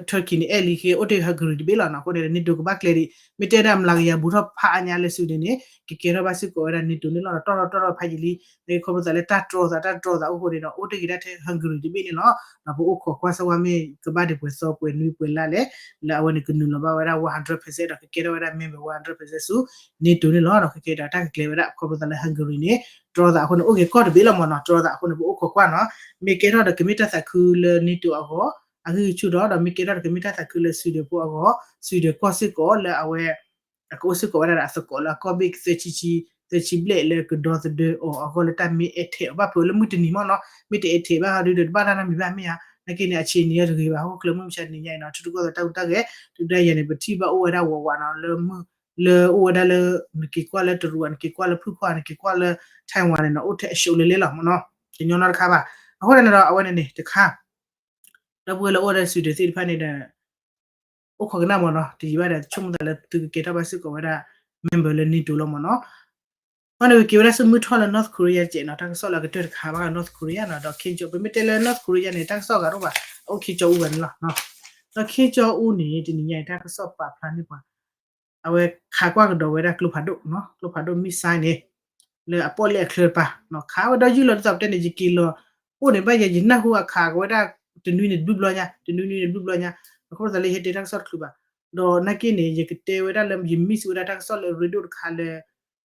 Turkey န့ၣ် အဲၣ်လံ ကအိၣ်တ့ၢ် Hungary တဘ့ၣ်လီၤနီၤ အဃိန့ၣ် NATO ကဘၣ်ကျဲၤဒံး မ့ၢ်တဲဒၣ်မျးကယၤဘူးထီၣ်ဖးအါညါလၢ Sweden န့ၣ် ကကဲထီၣ်ဘၣ်စ့ၢ်ကီးဝဲဒၣ် NATO န့ၣ်လီၤ ဒီးတီၢ်ထီၣ်တီၢ်ထီၣ်ဖးယံာ်လံ ခီဖျိသးလၢတၢ်တြီသး တၢ်တြီသးအိၣ်ဃိန့ၣ်ဒီး အိၣ်တ့ၢ်က့ၤဒၣ်ထဲ Hungary တဘ့ၣ်န့ၣ်လီၤ ဒီးပအိၣ်ခိးကွၢ်စၢ်ဝါမ့ၢ်ကဘၣ်ဒံးပှဲၤသီပှဲၤနွံပှဲၤလါလဲၣ် လၢအဝဲန့ၣ်ကနုာ်လီၤဘၣ်ဝဲဒၣ် one hundred percent ဒီးကကဲထီၣ်ဝဲဒၣ် member one hundred percent ဆူ NATO န့ၣ်လီၤ ဒီးခဲကဲဒီးတၢ်ကကျဲၤဝဲဒၣ် ခီဖျိသးလၢ Hungary န့ၣ် တြီသးအဃိန့ၣ် အိၣ်က့ၤကီၢ်တဘ့ၣ်လီၤမ့ၢ်နီၤ တြီသးအဃိန့ၣ် ပအိၣ်ခိးကွၢ်နီၤ မ့ၢ်ကဲထီၣ်ဒီးကမ့ၢ်တၢ်သးခုလၢ NATO အဂီၢ် အဂံၢ်ဆူၣ်ထီၣ် ဒီးမ့ၢ်ကဲထီၣ်ဒီးကမ့ၢ်တၢ်သးခုလၢ Sweden ဖိအဂီၢ် Sweden ကီၢ်စ့ၢ်ကီးလၢအဝဲ အကအိၣ်စ့ၢ်ကီးဝဲဒၣ်ဒီးအသကိးလၢအကီၢ်ဘ့ၣ်သၢဆံဆံ သၢဆံဘျဲၣ်လၢကဒီသဒၢအီၤအဂီၢ်လၢတၢ်မ့ၢ်အဲၣ်ထဲးအီၤဘၣ်ဖုးလၢမုၢ်တနံၤမ့ၢ်နီၤ မ့ၢ်တအဲၣ်ထဲးဘၣ်ဟီဒုဒီး တဘၣ်တၢ်နီတမံၤဘၣ်မ့ၢ်ဧါ နာ်က့န့ၣ် အဆံးနံၤအံၤတဂ့ၤဘၣ် ဟီၣ်ခိၣ်ချၢမုၢ်မဆါတနံၤညါအံၤနီၤ ထံရူၢ်ကီၢ်သဲးတၢ်ဟူးတၢ်ဂဲၤ ဒုၣ်ဒါယၤန့ၣ် ပထံၣ်ဘၣ်အိၣ်ဝဲဒၣ်ဝးဝးနီၤ လၢမုၢ် လၢအိၣ်ဝဲဒၣ်လၢ နက့ၤကွၢ်လၢတရူး နက့ၤကွၢ်လၢဖုၣ်ခီၣ် နက့ၤကွၢ်လၢ Taiwan န့ၣ်နီၤ အိၣ်ထဲအရှုံးလၢလဲၣ်လီၤမ့ၢ်နီၤ တညီနီတခါဘၣ် အဃိန့ၣ်ဒီး အဝဲန့ၣ်န့ၣ် တခါ ဒီပုၢ်ဝဲၢ်လၢအိၣ်ဝဲဒၣ် Sweden သ့ၣ်တဖၣ်န့ၣ်ဒီး အိၣ်ခိးကနၣ်မ့ၢ်နီၤ တယံာ်ဘၣ်ဒီး ဆိကမိၣ်သးလၢသုကကဲထီၣ်ဘၣ်စ့ၢ်ကီးဝဲဒၣ် member လၢ NATO လီၤမ့ၢ်နီၤ အဃိန့ၣ် ပက့ၤဝဲဒၣ်ဆူမုၢ်ထီၣ်လၢ North Korea တကဲးနီၤ တၢ်ကစီၣ်လၢအကတၢၢ်တခါဘၣ်ဃး North Korea နီၤ ဒီး Kim Jong ပမ့ၢ်တဲလၢ North Korea န့ၣ် တၢ်ကစီၣ်ဂၤတအိၣ်ဘၣ် အအိၣ် Kim Jong Un ဂၤန့ၣ်လီၤ ဒီး Kim Jong Un န့ၣ် တနံၤညါအံၤ တၢ်ကစီၣ်ပာ်ဖျါန့ၢ်ပှၤ အဝဲခးကွၢ်ကဒီးဝဲဒၣ်ကျိဖးဒိၣ်နီၤ ကျိဖးဒိၣ် missile န့ၣ် လၢအပီၣ်လဲၣ်အချၢတပၤ ခးဝဲဒီးယုၢ်လီၤဒ်သိးပတဲန့ၣ် ယက့ၤလီၤ အိၣ်န့ၣ်ဘၣ်ယဲ ယနၢ်ဟူအခးကဝဲဒၣ် တနွံန့ၣ်တဘျုးဘျီညါ တနွံနွံန့ၣ်တဘျုးဘျီညါ အဃိသတးလၢယဟဲတဲတၢ်ကစီၣ်တချုးဘၣ် ဒီးနာ်က့န့ၣ် ယကတဲဝဲဒၣ်လၢယ miss ဝဲဒၣ်တၢ်ကစီၣ်လၢအရ့ဒိၣ်တခါလၢ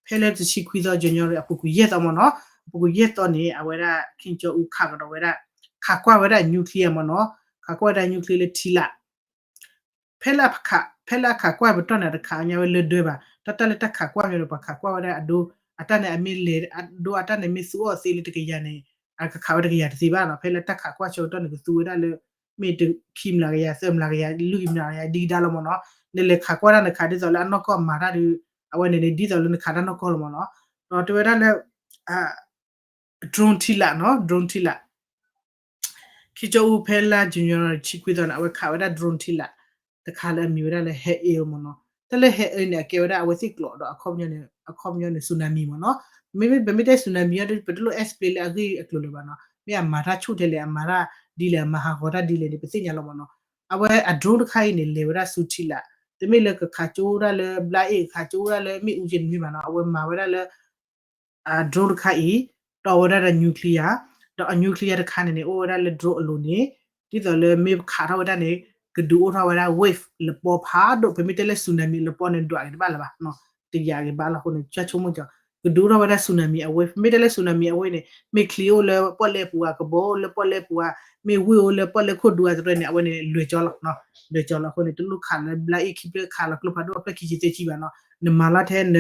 ဖဲလၢတဆံခွံသီ January အပူၤကွံာ်ယဲၢ်သီမ့ၢ်နီၤ အပူၤကွံာ်ယဲၢ်သီန့ၣ် အဝဲဒၣ် Kim Jong Un ခးကဒီးဝဲဒၣ် ခးကွၢ်ဝဲဒၣ် nuclear မ့ၢ်နီၤ ခးကွၢ်ဝဲဒၣ် nuclear လၢထံလာ် ဖဲလၢအခး ဖဲလၢအခးကွၢ်ပတီၢ်န့ၣ် တခးညါဝဲလၢဒၢဘၣ် တၢ်တၢ်လၢတၢ်ခးကွၢ်မ့ၢ်ဒီး ပှၤခးကွၢ်ဝဲဒၣ်အဒိ အတၢ်န့ၣ်အမ့ၢ်လဲၤ အဒိအတၢ်န့ၣ်မ့ၢ်သူအီၤသ့လၢတကယၤန့ၣ် အကခးဝဲတကယၤတသ့ဘၣ်နီၤ ဖဲလၢတၢ်ခးကွၢ်ဆၢကတီၢ်န့ၣ် ကသူဝဲဒၣ်လၢ မ့ၢ်တခံမျးကယၤ သၢမျးကယၤ လွံၢ်ကမျးကယၤ ဒ်ကဒါလီၤမ့ၢ်နီၤ နလဲၤခးကွၢ်တၢ်နခးဒ်သိးလၢအနီၢ်ကီၢ်မၤတၢ်ဒီး အဝဲန့ၣ်န့ၣ် ဒ်သိးလၢနခးတၢ်နီၢ်ကီၢ်လီၤမ့ၢ်နီၤ ဒီးတဲဝဲဒၣ်လၢ drone ထံလာ်နီၤ drone ထံလာ် ခံကၠီအူဖဲလါ January ဆံခွံသီန့ၣ် အဝဲခးဝဲဒၣ် drone ထံလာ် တခါလၢအမံၤဝဲဒၣ်လၢ Haiyan မ့ၢ်နီၤ တၢ်လၢ Haiyan န့ၣ် အကဲဝဲဒၣ်အဝဲသ့ၣ်ကျိာ်ဒီးအခီပညီန့ၣ် အခီပညီန့ၣ် tsunami မ့ၢ်နီၤ မ့မ့ၢ်ပမ့ၢ်တဲ tsunami အံၤဒီး ပတလိၣ် explain လၢအဂ့ၢ်အကျိၤလၢၤဘၣ်နီၤ မ့ၢ်အမၤတၢ်ဆူၣ်ထဲလဲၣ် အမၤတၢ်ဒ်လဲၣ် အမၤဟးဂီၤတၢ်ဒ်လဲၣ်န့ၣ် ပသ့ၣ်ညါလီၤမ့ၢ်နီၤ အဝဲအ drone တခါအံၤန့ၣ် လဲၤဝဲဒၣ်ဆူထံလာ် တမ့ၢ်လၢကခးကၠိဒၣ်လၢ ဘျါအ့ၣ် ကခးကၠိဒၣ်လၢမ့ၣ်အူကဲန့ၣ်မ့ၢ်ဘၣ်နီၤ အဝဲမၤဝဲဒၣ်လၢ အ drone တခါအံၤ တီၢ်ဝဲဒၣ်ဒီး nuclear ဒီးအ nuclear တခါန့ၣ်န့ၣ် အိၣ်ဝဲဒၣ်လၢ drone အလိၤန့ၣ် ဒ်သိးလၢမ့ၢ်ခးထီၣ်ဝဲဒၣ်န့ၣ် ကဒုးအိၣ်ထီၣ်ဝဲဒၣ် wave လပီဖးဒိၣ် ပမ့ၢ်တဲလၢ tsunami လပီန့ၣ် ဒွးက့ၤတဘၣ်လၢၤဘၣ် တယာ်က့ၤဘၣ်လီၤအဃိန့ၣ် ကၠၢဆိကမိၣ်ကီး ကဒုးအိၣ်ထီၣ်ဝဲဒၣ် tsunami အ wave မ့ၢ်တဲလၢ tsunami အ wave န့ၣ် မ့ၢ်ချံအိၣ်လၢပီၣ်လဲၣ်ပူၤဧါ ကဘီအိၣ်လၢပီၣ်လဲၣ်ပူၤဧါ မ့ၢ်ဝ့ၢ်အိၣ်လၢပီၣ်လဲၣ်ခိၣ်ဒူဧါ တရၢန့ၣ် အဝဲန့ၣ် လွဲၤကၠီလီၤ လွဲၤကၠီလီၤအဃိန့ၣ် တလိၣ်ခးလၢဘျါအ့ၣ်ခံဖျၢၣ် ခးလီၤကျိဖးဒိၣ်အဖျၢၣ်ခံဆံသၢဆံဘၣ်နီၤ နမၤလီၤထဲန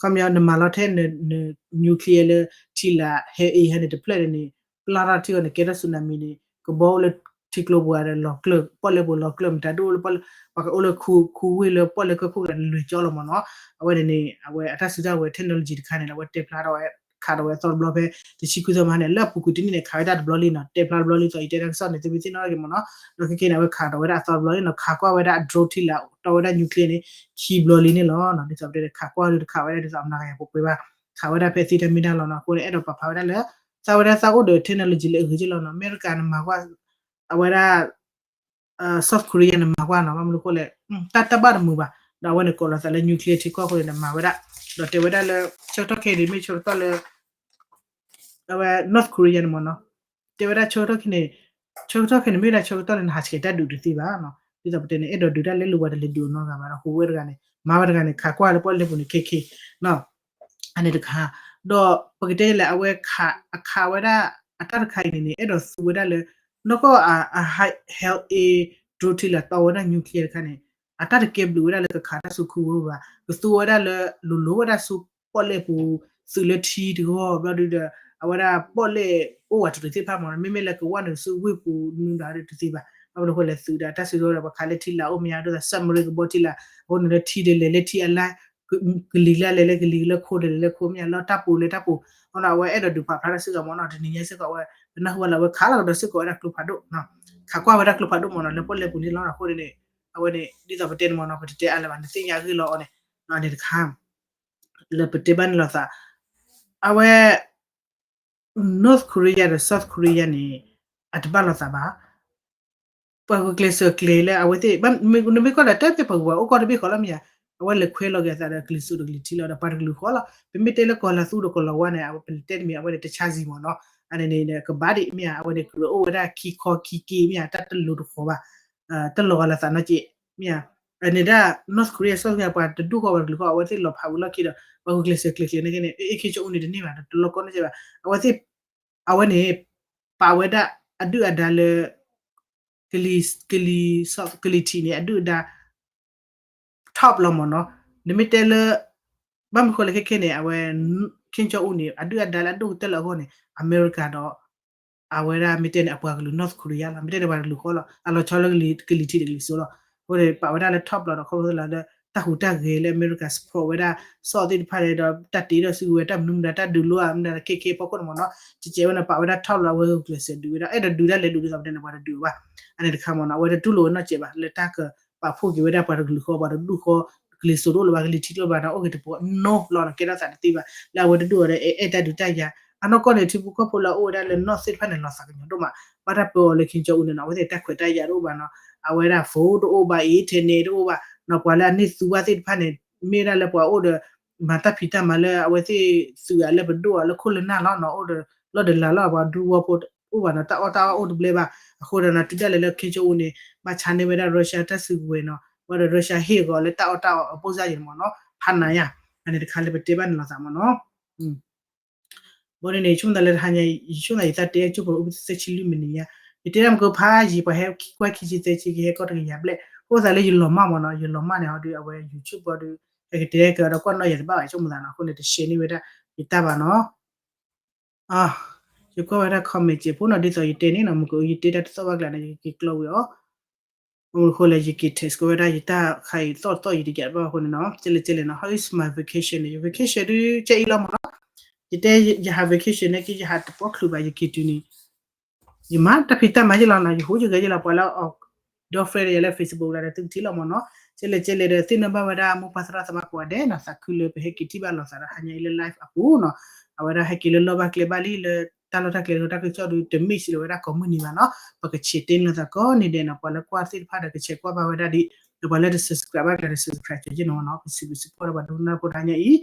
ခီပညီ နမၤလီၤထဲန nuclear လၢထံလာ် Haiyan ဟဲန့ၣ် တဖျၢၣ်န့ၣ် ပျၢ်ထီၣ်ထံအီၤန့ၣ် ကဲထီၣ် tsunami န့ၣ် ကဘီအိၣ်လၢထံကျိပူၤဧါဒီးလီၤကျၢၢ် ပီၣ်လဲၣ်ပူၤလီၤကျၢၢ် မတၤဒိၣ်အိၣ်လၢပီၣ်လဲၣ် ပှၤကအိၣ်လၢခူဝ့ၢ်လၢပီၣ်လဲၣ်ကၢၢ်ခိၣ်ကျါန့ၣ် လွဲၤကၠီလီၤမ့ၢ်နီၤ အဝဲန့ၣ်န့ၣ် အဝဲအတၢ်စုတၢ်ဝဲၤ technology တခါန့ၣ် အဝဲတဲဖျါထီၣ်ဝဲ ခးထီၣ်ဝဲအသီတဘျီဖဲ တဆံခွံသီမဟါန့ၣ် လၢအပူၤကွံာ်တနံၣ်န့ၣ် ခးဝဲဒၣ်တဘျီလံနီၤ တဲဖျါတဘျီလံသိး ယတဲတၢ်ကစီၣ်န့ၣ် သုမ့ၢ်သ့ၣ်နီၣ်ထီၣ်က့ၤမ့ၢ်နီၤ ဒီးခဲကဲန့ၣ် အဝဲခးထီၣ်ဝဲဒၣ်အသီတဘျီလံနီၤ ခးကွၢ်ဝဲဒၣ်အ drone ထံလာ် တီၢ်ဝဲဒၣ် nuclear န့ၣ် ခံဘျီလံန့ၣ်လီၤ ဒ်သိးပတဲခးကွၢ်ဒုးတခးဝဲဒၣ်ဒ်သိးအမျးကယၤပှဲၤပှဲၤဘၣ် ခးဝဲဒၣ်ဖဲသ့တၢ်မ့ၢ်တၢ်လီၤနီၤ အဃိန့ၣ် အဲၣ်ဒိးပာ်ဖျါဝဲဒၣ်လၢ သးဝဲဒၣ်သးအိၣ်ဒီး technology လၢအဂ့ၤက့လီၤနီၤ အမဲရကၤနမၤကွၢ် အဝဲဒၣ် South Korea န့ၣ် မၤကွၢ်နီၤ ဘၣ်မနုၤအဃိလဲၣ် တၢ်တၢ်ဘၣ်တမုာ်ဘၣ် ဒီးအဝဲန့ၣ်ကိးလီၤသးလၢ nuclear ထံကီၢ်အဃိန့ၣ် မၤဝဲဒၣ် ဒီးတဲဝဲဒၣ်လၢ ဆၢကတီၢ်ခဲအံၤန့ၣ် မ့ၢ်ဆၢကတီၢ်လၢ အဝဲ North Korea န့ၣ်မ့ၢ်နီၤ တဲဝဲဒၣ်ဆၢကတီၢ်ခဲန့ၣ် ဆၢကတီၢ်ခဲန့ၣ် မ့ၢ်ဝဲဒၣ်ဆၢကတီၢ်လၢနဟးဆှဲးတၢ်ဒုးတသ့ဘၣ်နီၤ ဒ်သိးပတဲန့ၣ် အဲၣ်ဒိးဒုးတၢ်လၢလၢပှၤတလဲၤဒုးအီၤနီတဂၤဘၣ်ဒီး ဟူးဝဲတဂၤန့ၣ် မၤဝဲတဂၤန့ၣ် ခးကွၢ်လၢပီၣ်လဲၣ်ပူၤန့ၣ် ခဲခဲ အန့ၣ်တခါ ဒီးပကတဲလဲၣ် အဝဲခး အခးဝဲဒၣ် အတၢ်တခါအံၤန့ၣ်န့ၣ် အဲၣ်ဒိးသူဝဲဒၣ်လၢ နီၢ်ကီၢ်အ health aid drone ထံလၢအတီဝဲဒၣ် nuclear တခါန့ၣ် အတၢ်တကဲဘျုးဝဲဒၣ်လၢကခးတၢ်စိခိၣ်ဝဲဘၣ်, ကသူဝဲဒၣ်လၢ လိၤလိၤဝဲဒၣ်စိပီၣ်လဲၣ်ပူၤ, သုးလၢထံတဂီၢ် ဘျီဒုဒီး အဝဲဒၣ်ပီၣ်လဲၣ်အိၣ်ဝဲတရံးသ့ၣ်တဖၣ်မ့ၢ်နီၤ, မ့မ့ၢ်လၢကဝၢ်နုာ်ဆူဝ့ၢ်ပူၤနုာ်ဒီးတသ့ဘၣ်, ဘၣ်မနုၤဃိလဲၣ် သုးဒီးတၢ်စုကဝဲၤဒီး ပှၤခးလၢထံလၢအအိၣ်မ့ၢ်ယါ ဒ်သိး submarine ကဘီထံလၢ အအိၣ်နုာ်လၢထံဒီးလဲၤလၢထံအလါ, ကလံၤလၢလဲၤလၢကလံၤ လၢခိဒီးလဲၤလၢခိ မ့ၢ်ယါ လၢတၢ်ပူၤလၢတၢ်ပူၤ, အဝဲအဲၣ်ဒိးဒုးဖးဖျါတၢ်စုကဝဲၤမ့ၢ်နီၤ, တနံၤညါစ့ၢ်ကီးဝဲ ပနၢ်ဟူဘၣ်လၢအဝဲခးလီၤကဒီး စ့ၢ်ကီးဝဲဒၣ်ကျိဖးဒိၣ်, ခးကွၢ်ဝဲဒၣ်ကျိဖးဒိၣ်မ့ၢ်နီၤ လၢပီၣ်လဲၣ်ပူၤန့ၣ်လီၤ. အဃိန့ၣ် အဝဲန့ၣ် ဒ်သိးပတဲန့ၣ်မ့ၢ်နီၤ ပတတဲအါလၢၤဘၣ် နသ့ၣ်ညါအဂ့ၢ်လီၤအီၤန့ၣ်, န့ၣ်တခါ လၢပတဲဘၣ်န့ၣ်လိာ်သး အဝဲ North Korea ဒီး South Korea န့ၣ် အတဘၣ်လိာ်သးဘၣ်, ပှၤဂုာ်ကျဲးစၢးကျဲးလၢအဝဲသ့ၣ် နမ့ၢ်ကွၢ်ဒီး တၢ်ဖဲပှၤဂုာ်ပှၤအိၣ်ကီၢ်တဘ့ၣ်ဃီလီၤမ့ၢ်ဧါ, အဝဲလဲၤခွဲလီၤက့ၤအသးဒီးကလံၤစိးဒီးကလံၤထံးလီၤဒီးပှၤတကလုာ်ဃီလီၤ. ပမ့ၢ်တဲလၢကီၢ်လၤသူဒီးကီၢ်လၤဝါန့ၣ် အဝဲပလဲၤတဲတမံၤ အဝဲန့ၣ်တဆါစံမ့ၢ်နီၤ, အန့ၣ်န့ၣ် ကဘၣ်ဒံးမ့ၢ်ဧါ, အဝဲန့ၣ်ကြၢးအိၣ်ဝဲဒၣ်ခံခီခံက့ၤမ့ၢ်ဧါ, တၢ်တလိၤတဃီၤဘၣ်, တလီၤဂာ်လၢသးနီတက့ၢ်မ့ၢ်ဧါ, န့ၣ်ဒၣ် North Korea South Korea ပှၤတဒူၣ်ဃီပှၤတကလုာ်ဃီ အဝဲသ့ၣ်လီၤဖးဝံၤလီၢ်ခံဒီး ပှၤဂုာ်ကျဲးစၢးကျဲးကျဲးန့ၣ်က့န့ၣ် အဲ Kim Jong Un န့ၣ်တန့ၢ်ဘၣ် တလီၢ်ကီၢ်န့ၣ်ကဲဘၣ်, အဝဲသ့ၣ် အဝဲန့ၣ် ပာ်ဝဲဒၣ်အဒုၣ်အဒါလၢ ကလံၤ ကလံၤ ကလံၤထံးန့ၣ် အဒုၣ်အဒါ top လီၤမ့ၢ်နီၤ, နမ့ၢ်တဲလၢ ဘၣ်မနုၤဃိလဲၣ်ခဲခဲန့ၣ် အဝဲ Kim Jong Un န့ၣ် အဒုၣ်အဒါလၢအဒိၣ်ကတၢၢ်လၢအဂီၢ်န့ၣ် အမဲရကၤဒီး အဝဲဒၣ်မ့ၢ်တဲန့ၣ် အပှၤကလုာ် North Korea လီၤ, မ့ၢ်တဲန့ၣ် ပှၤတကလုာ်ဃီလီၤ, အလီၤဆီလၢကလံၤထံးဒီးကလံၤစိးလီၤ, အဃိန့ၣ် ပာ်ဝဲဒၣ်လၢ top လီၤဒီး ခီဖျိလၢ တၢ်ဟူးတၢ်ဂဲၤလၢအမဲရကၤ support ဝဲဒၣ် စီၣ်သ့ၣ်တဖၣ်ဒီး တၢ်တ့ဒီးစုကဝဲၤတၢ်မနုၤမတၤ တၢ်ဒုးလိအမနုၤ ခဲခဲအဖီခိၣ်န့ၣ်မ့ၢ်နီၤ, ကဲကဲဝဲန့ၣ် ပာ်ဝဲဒၣ် top လီၤ အဝဲဂုာ်ကျဲးစၢးဒုးဝဲဒၣ် အဲၣ်ဒိးဒုးဒၣ်လဲာ်ဒုးဒ်သိးပတဲန့ၣ် ပှၤတဒုးဘၣ်, အန့ၣ်တခါမ့ၢ်နီၤ, အဝဲတတူၢ်လိာ်ဝဲနီတစဲးဘၣ် လၢတၢ်ကပာ်ဖှိၣ်က့ၤဝဲဒၣ်ပှၤတကလုာ်ဃီ ပှၤတဒူၣ်ဃီ ကလံၤစိးတအိၣ်လၢၤဘၣ် ကလံၤထံးတအိၣ်ဘၣ်ဒီး အိၣ်က့ၤတပှီၤနီၤလီၤ ကဲထီၣ်သးတသ့ဘၣ် လၢအဝဲတဒူၣ်အီၤဒီး အဲၣ်တၢ်ဒုးတၢ်ယၤ, အနီၢ်ကီၢ်န့ၣ် ထံဖိကီၢ်ဖိလၢအအိၣ်ဝဲဒၣ်လၢ North သ့ၣ်တဖၣ်န့ၣ် လီၤသးကညီၤဒိၣ်မး, ဘၣ်တၢ်ပၢအီၤလၢ Kim Jong Un န့ၣ်နီၤ အဝဲသ့ၣ်တၢ်ခွဲးတၢ်ယာ်တအိၣ်ဘၣ်နီၤ, အဝဲဒၣ် phone တအိၣ်ဘၣ် internet တအိၣ်ဘၣ်နီၤ, ပှၤလၢအန့ၢ်သူဘၣ်သ့ၣ်တဖၣ်န့ၣ် မ့ၢ်ဝဲဒၣ်လၢပှၤအိၣ်ဒီး မၤတၢ်ဖံးတၢ်မၤလၢအဝဲသ့ၣ်သုးဂၤလၢပဒိၣ်အီၤလၢခိၣ်လၢနၢ်လီၤနီၤ, အိၣ်ဒီးလီၢ်ဒီးလၤလီၤ ပှၤဒူဝီဖိတအိၣ်ဘၣ်နီၤ, တၢ်အီၣ်တၢ်အီအိၣ်တဘျဲဘၣ်, အဃိဒီးနီၤ တုၤဒၣ်လဲာ်လၢ Kim Jong Un န့ၣ် ဘၣ်ဆါန့ၢ်ဝဲဒၣ် Russia တၢ်စုကဝဲၤနီၤ, ဘၣ်ဒီး Russia ဟ့ၣ်ဂီၤလၢတၢ်အီၣ်တၢ်အီအပူၤစၢ်ယဲၢ်န့ၣ်မ့ၢ်နီၤ, ဖးနၤယၤ, အန့ၣ်တခါလၢပတဲဘၣ်န့ၣ်လိာ်သးမ့ၢ်နီၤ. ဘၣ်န့ၣ်န့ၣ် ယဆိကမိၣ်သးလၢတဟါညါ ယဆိကမိၣ်သးယသးတဲကၠိဖိအိၣ်သၢဆံလွံၢ်မံးနံးညါ, ယတဲဒၣ်မ့ၢ်ကဖးယံာ် ပှၤဟဲကွၢ်ခံဆံသၢဆံ ကဟဲကီၢ်တကယၤဘျဲၣ်, အဃိသတးလၢယလီၤမၢ်မ့ၢ်နီၤ, ယလီၤမၢ်န့ၣ်ဟီဒုး အဝဲ YouTube ဘၣ်ဒီး ဟဲကတဲကဒီးကွၢ်နီၣ်ယၤတဘၣ်ဘၣ် ယဆိကမိၣ်သးနီၤ, အဃိန့ၣ် တshareန့ၢ်ဝဲဒၣ် ယတၢ်ဘၣ်နီၤ. ယကွၢ်ဝဲဒၣ် comment စဲးဖိနီၤ ဒ်သိးယတဲန့ၣ်နီၤ မ့ၢ်ကယတဲတၢ်တသီၣ်ဘၣ်ကျါန့ၣ် ယက့ၤကျီဝံၤအီၤ, အဃိလၢယက့ၤ text ကီဝဲဒၣ်ယတၢ်ခါအံၤသီၣ်တသီၣ်ယတယၤတဘၣ်အဃိန့ၣ်နီၤ, ကဲလဲၣ်ကဲလဲၣ်နီၤ, how is my vacation န့ၣ် ယ vacation ဒုးကဲအံၤလီၤမ့ၢ်နီၤ, ယတဲယဟး vacation န့ၣ်က့ယဟးတပီၢ်ချုးဘၣ် ယက့ၤတုၤန့ၣ် ယမၤတၢ်ဖံးတၢ်မၤယ့ၣ်လီၤနီၤ, ယဟူးယဂဲၤယ့ၣ်လီၤ ပှၤလၢအီၤ ဒီ friend ယၤလၢ Facebook လၢဒီးသုကထံၣ်လီၤမ့ၢ်နီၤ, ကဲလဲၣ်ကဲလဲၣ်ဒီးသ့ၣ်နီၣ်ဘၣ်ဝဲဒၣ်မိၢ်ပၢ်သရၣ်သမါကိးဂၤဒဲးနီၤ, သးခုလၢပဟဲက့ၤထံၣ်ဘၣ်လိာ်သးဒီးဟါညါအံၤလၢ live အပူၤနီၤ, အဝဲဒၣ်ဟဲက့ၤလၢလီၢ်ဘၣ်ကျဲဘၣ်လံ လၢတၢ်လီၢ်တၢ်ကျဲဒီးတၢ်ကစီၣ်ဒုး တ mix လၢၤဝဲဒၣ်ကိးမုၢ်နံၤဘၣ်နီၤ, ပကဆဲးတဲန့ၢ်လိာ်သးကိးနံၤဒဲးနီၤ, ပှၤလၢကွၢ်သ့ၣ်တဖၣ်ဒီးကဆဲးကွၢ်ဘၣ်ဝဲဒၣ်ဒ်, ဒီးပှၤလၢတ subscribe ဘၣ်ကျါဒီး subscribe ကၠီယ့ၣ်နီၤနီၤ, ပစံးဘျုးစံးဖှိၣ်ဒီးပှၤဒိကနၣ်ဖိတဟါညါအံၤ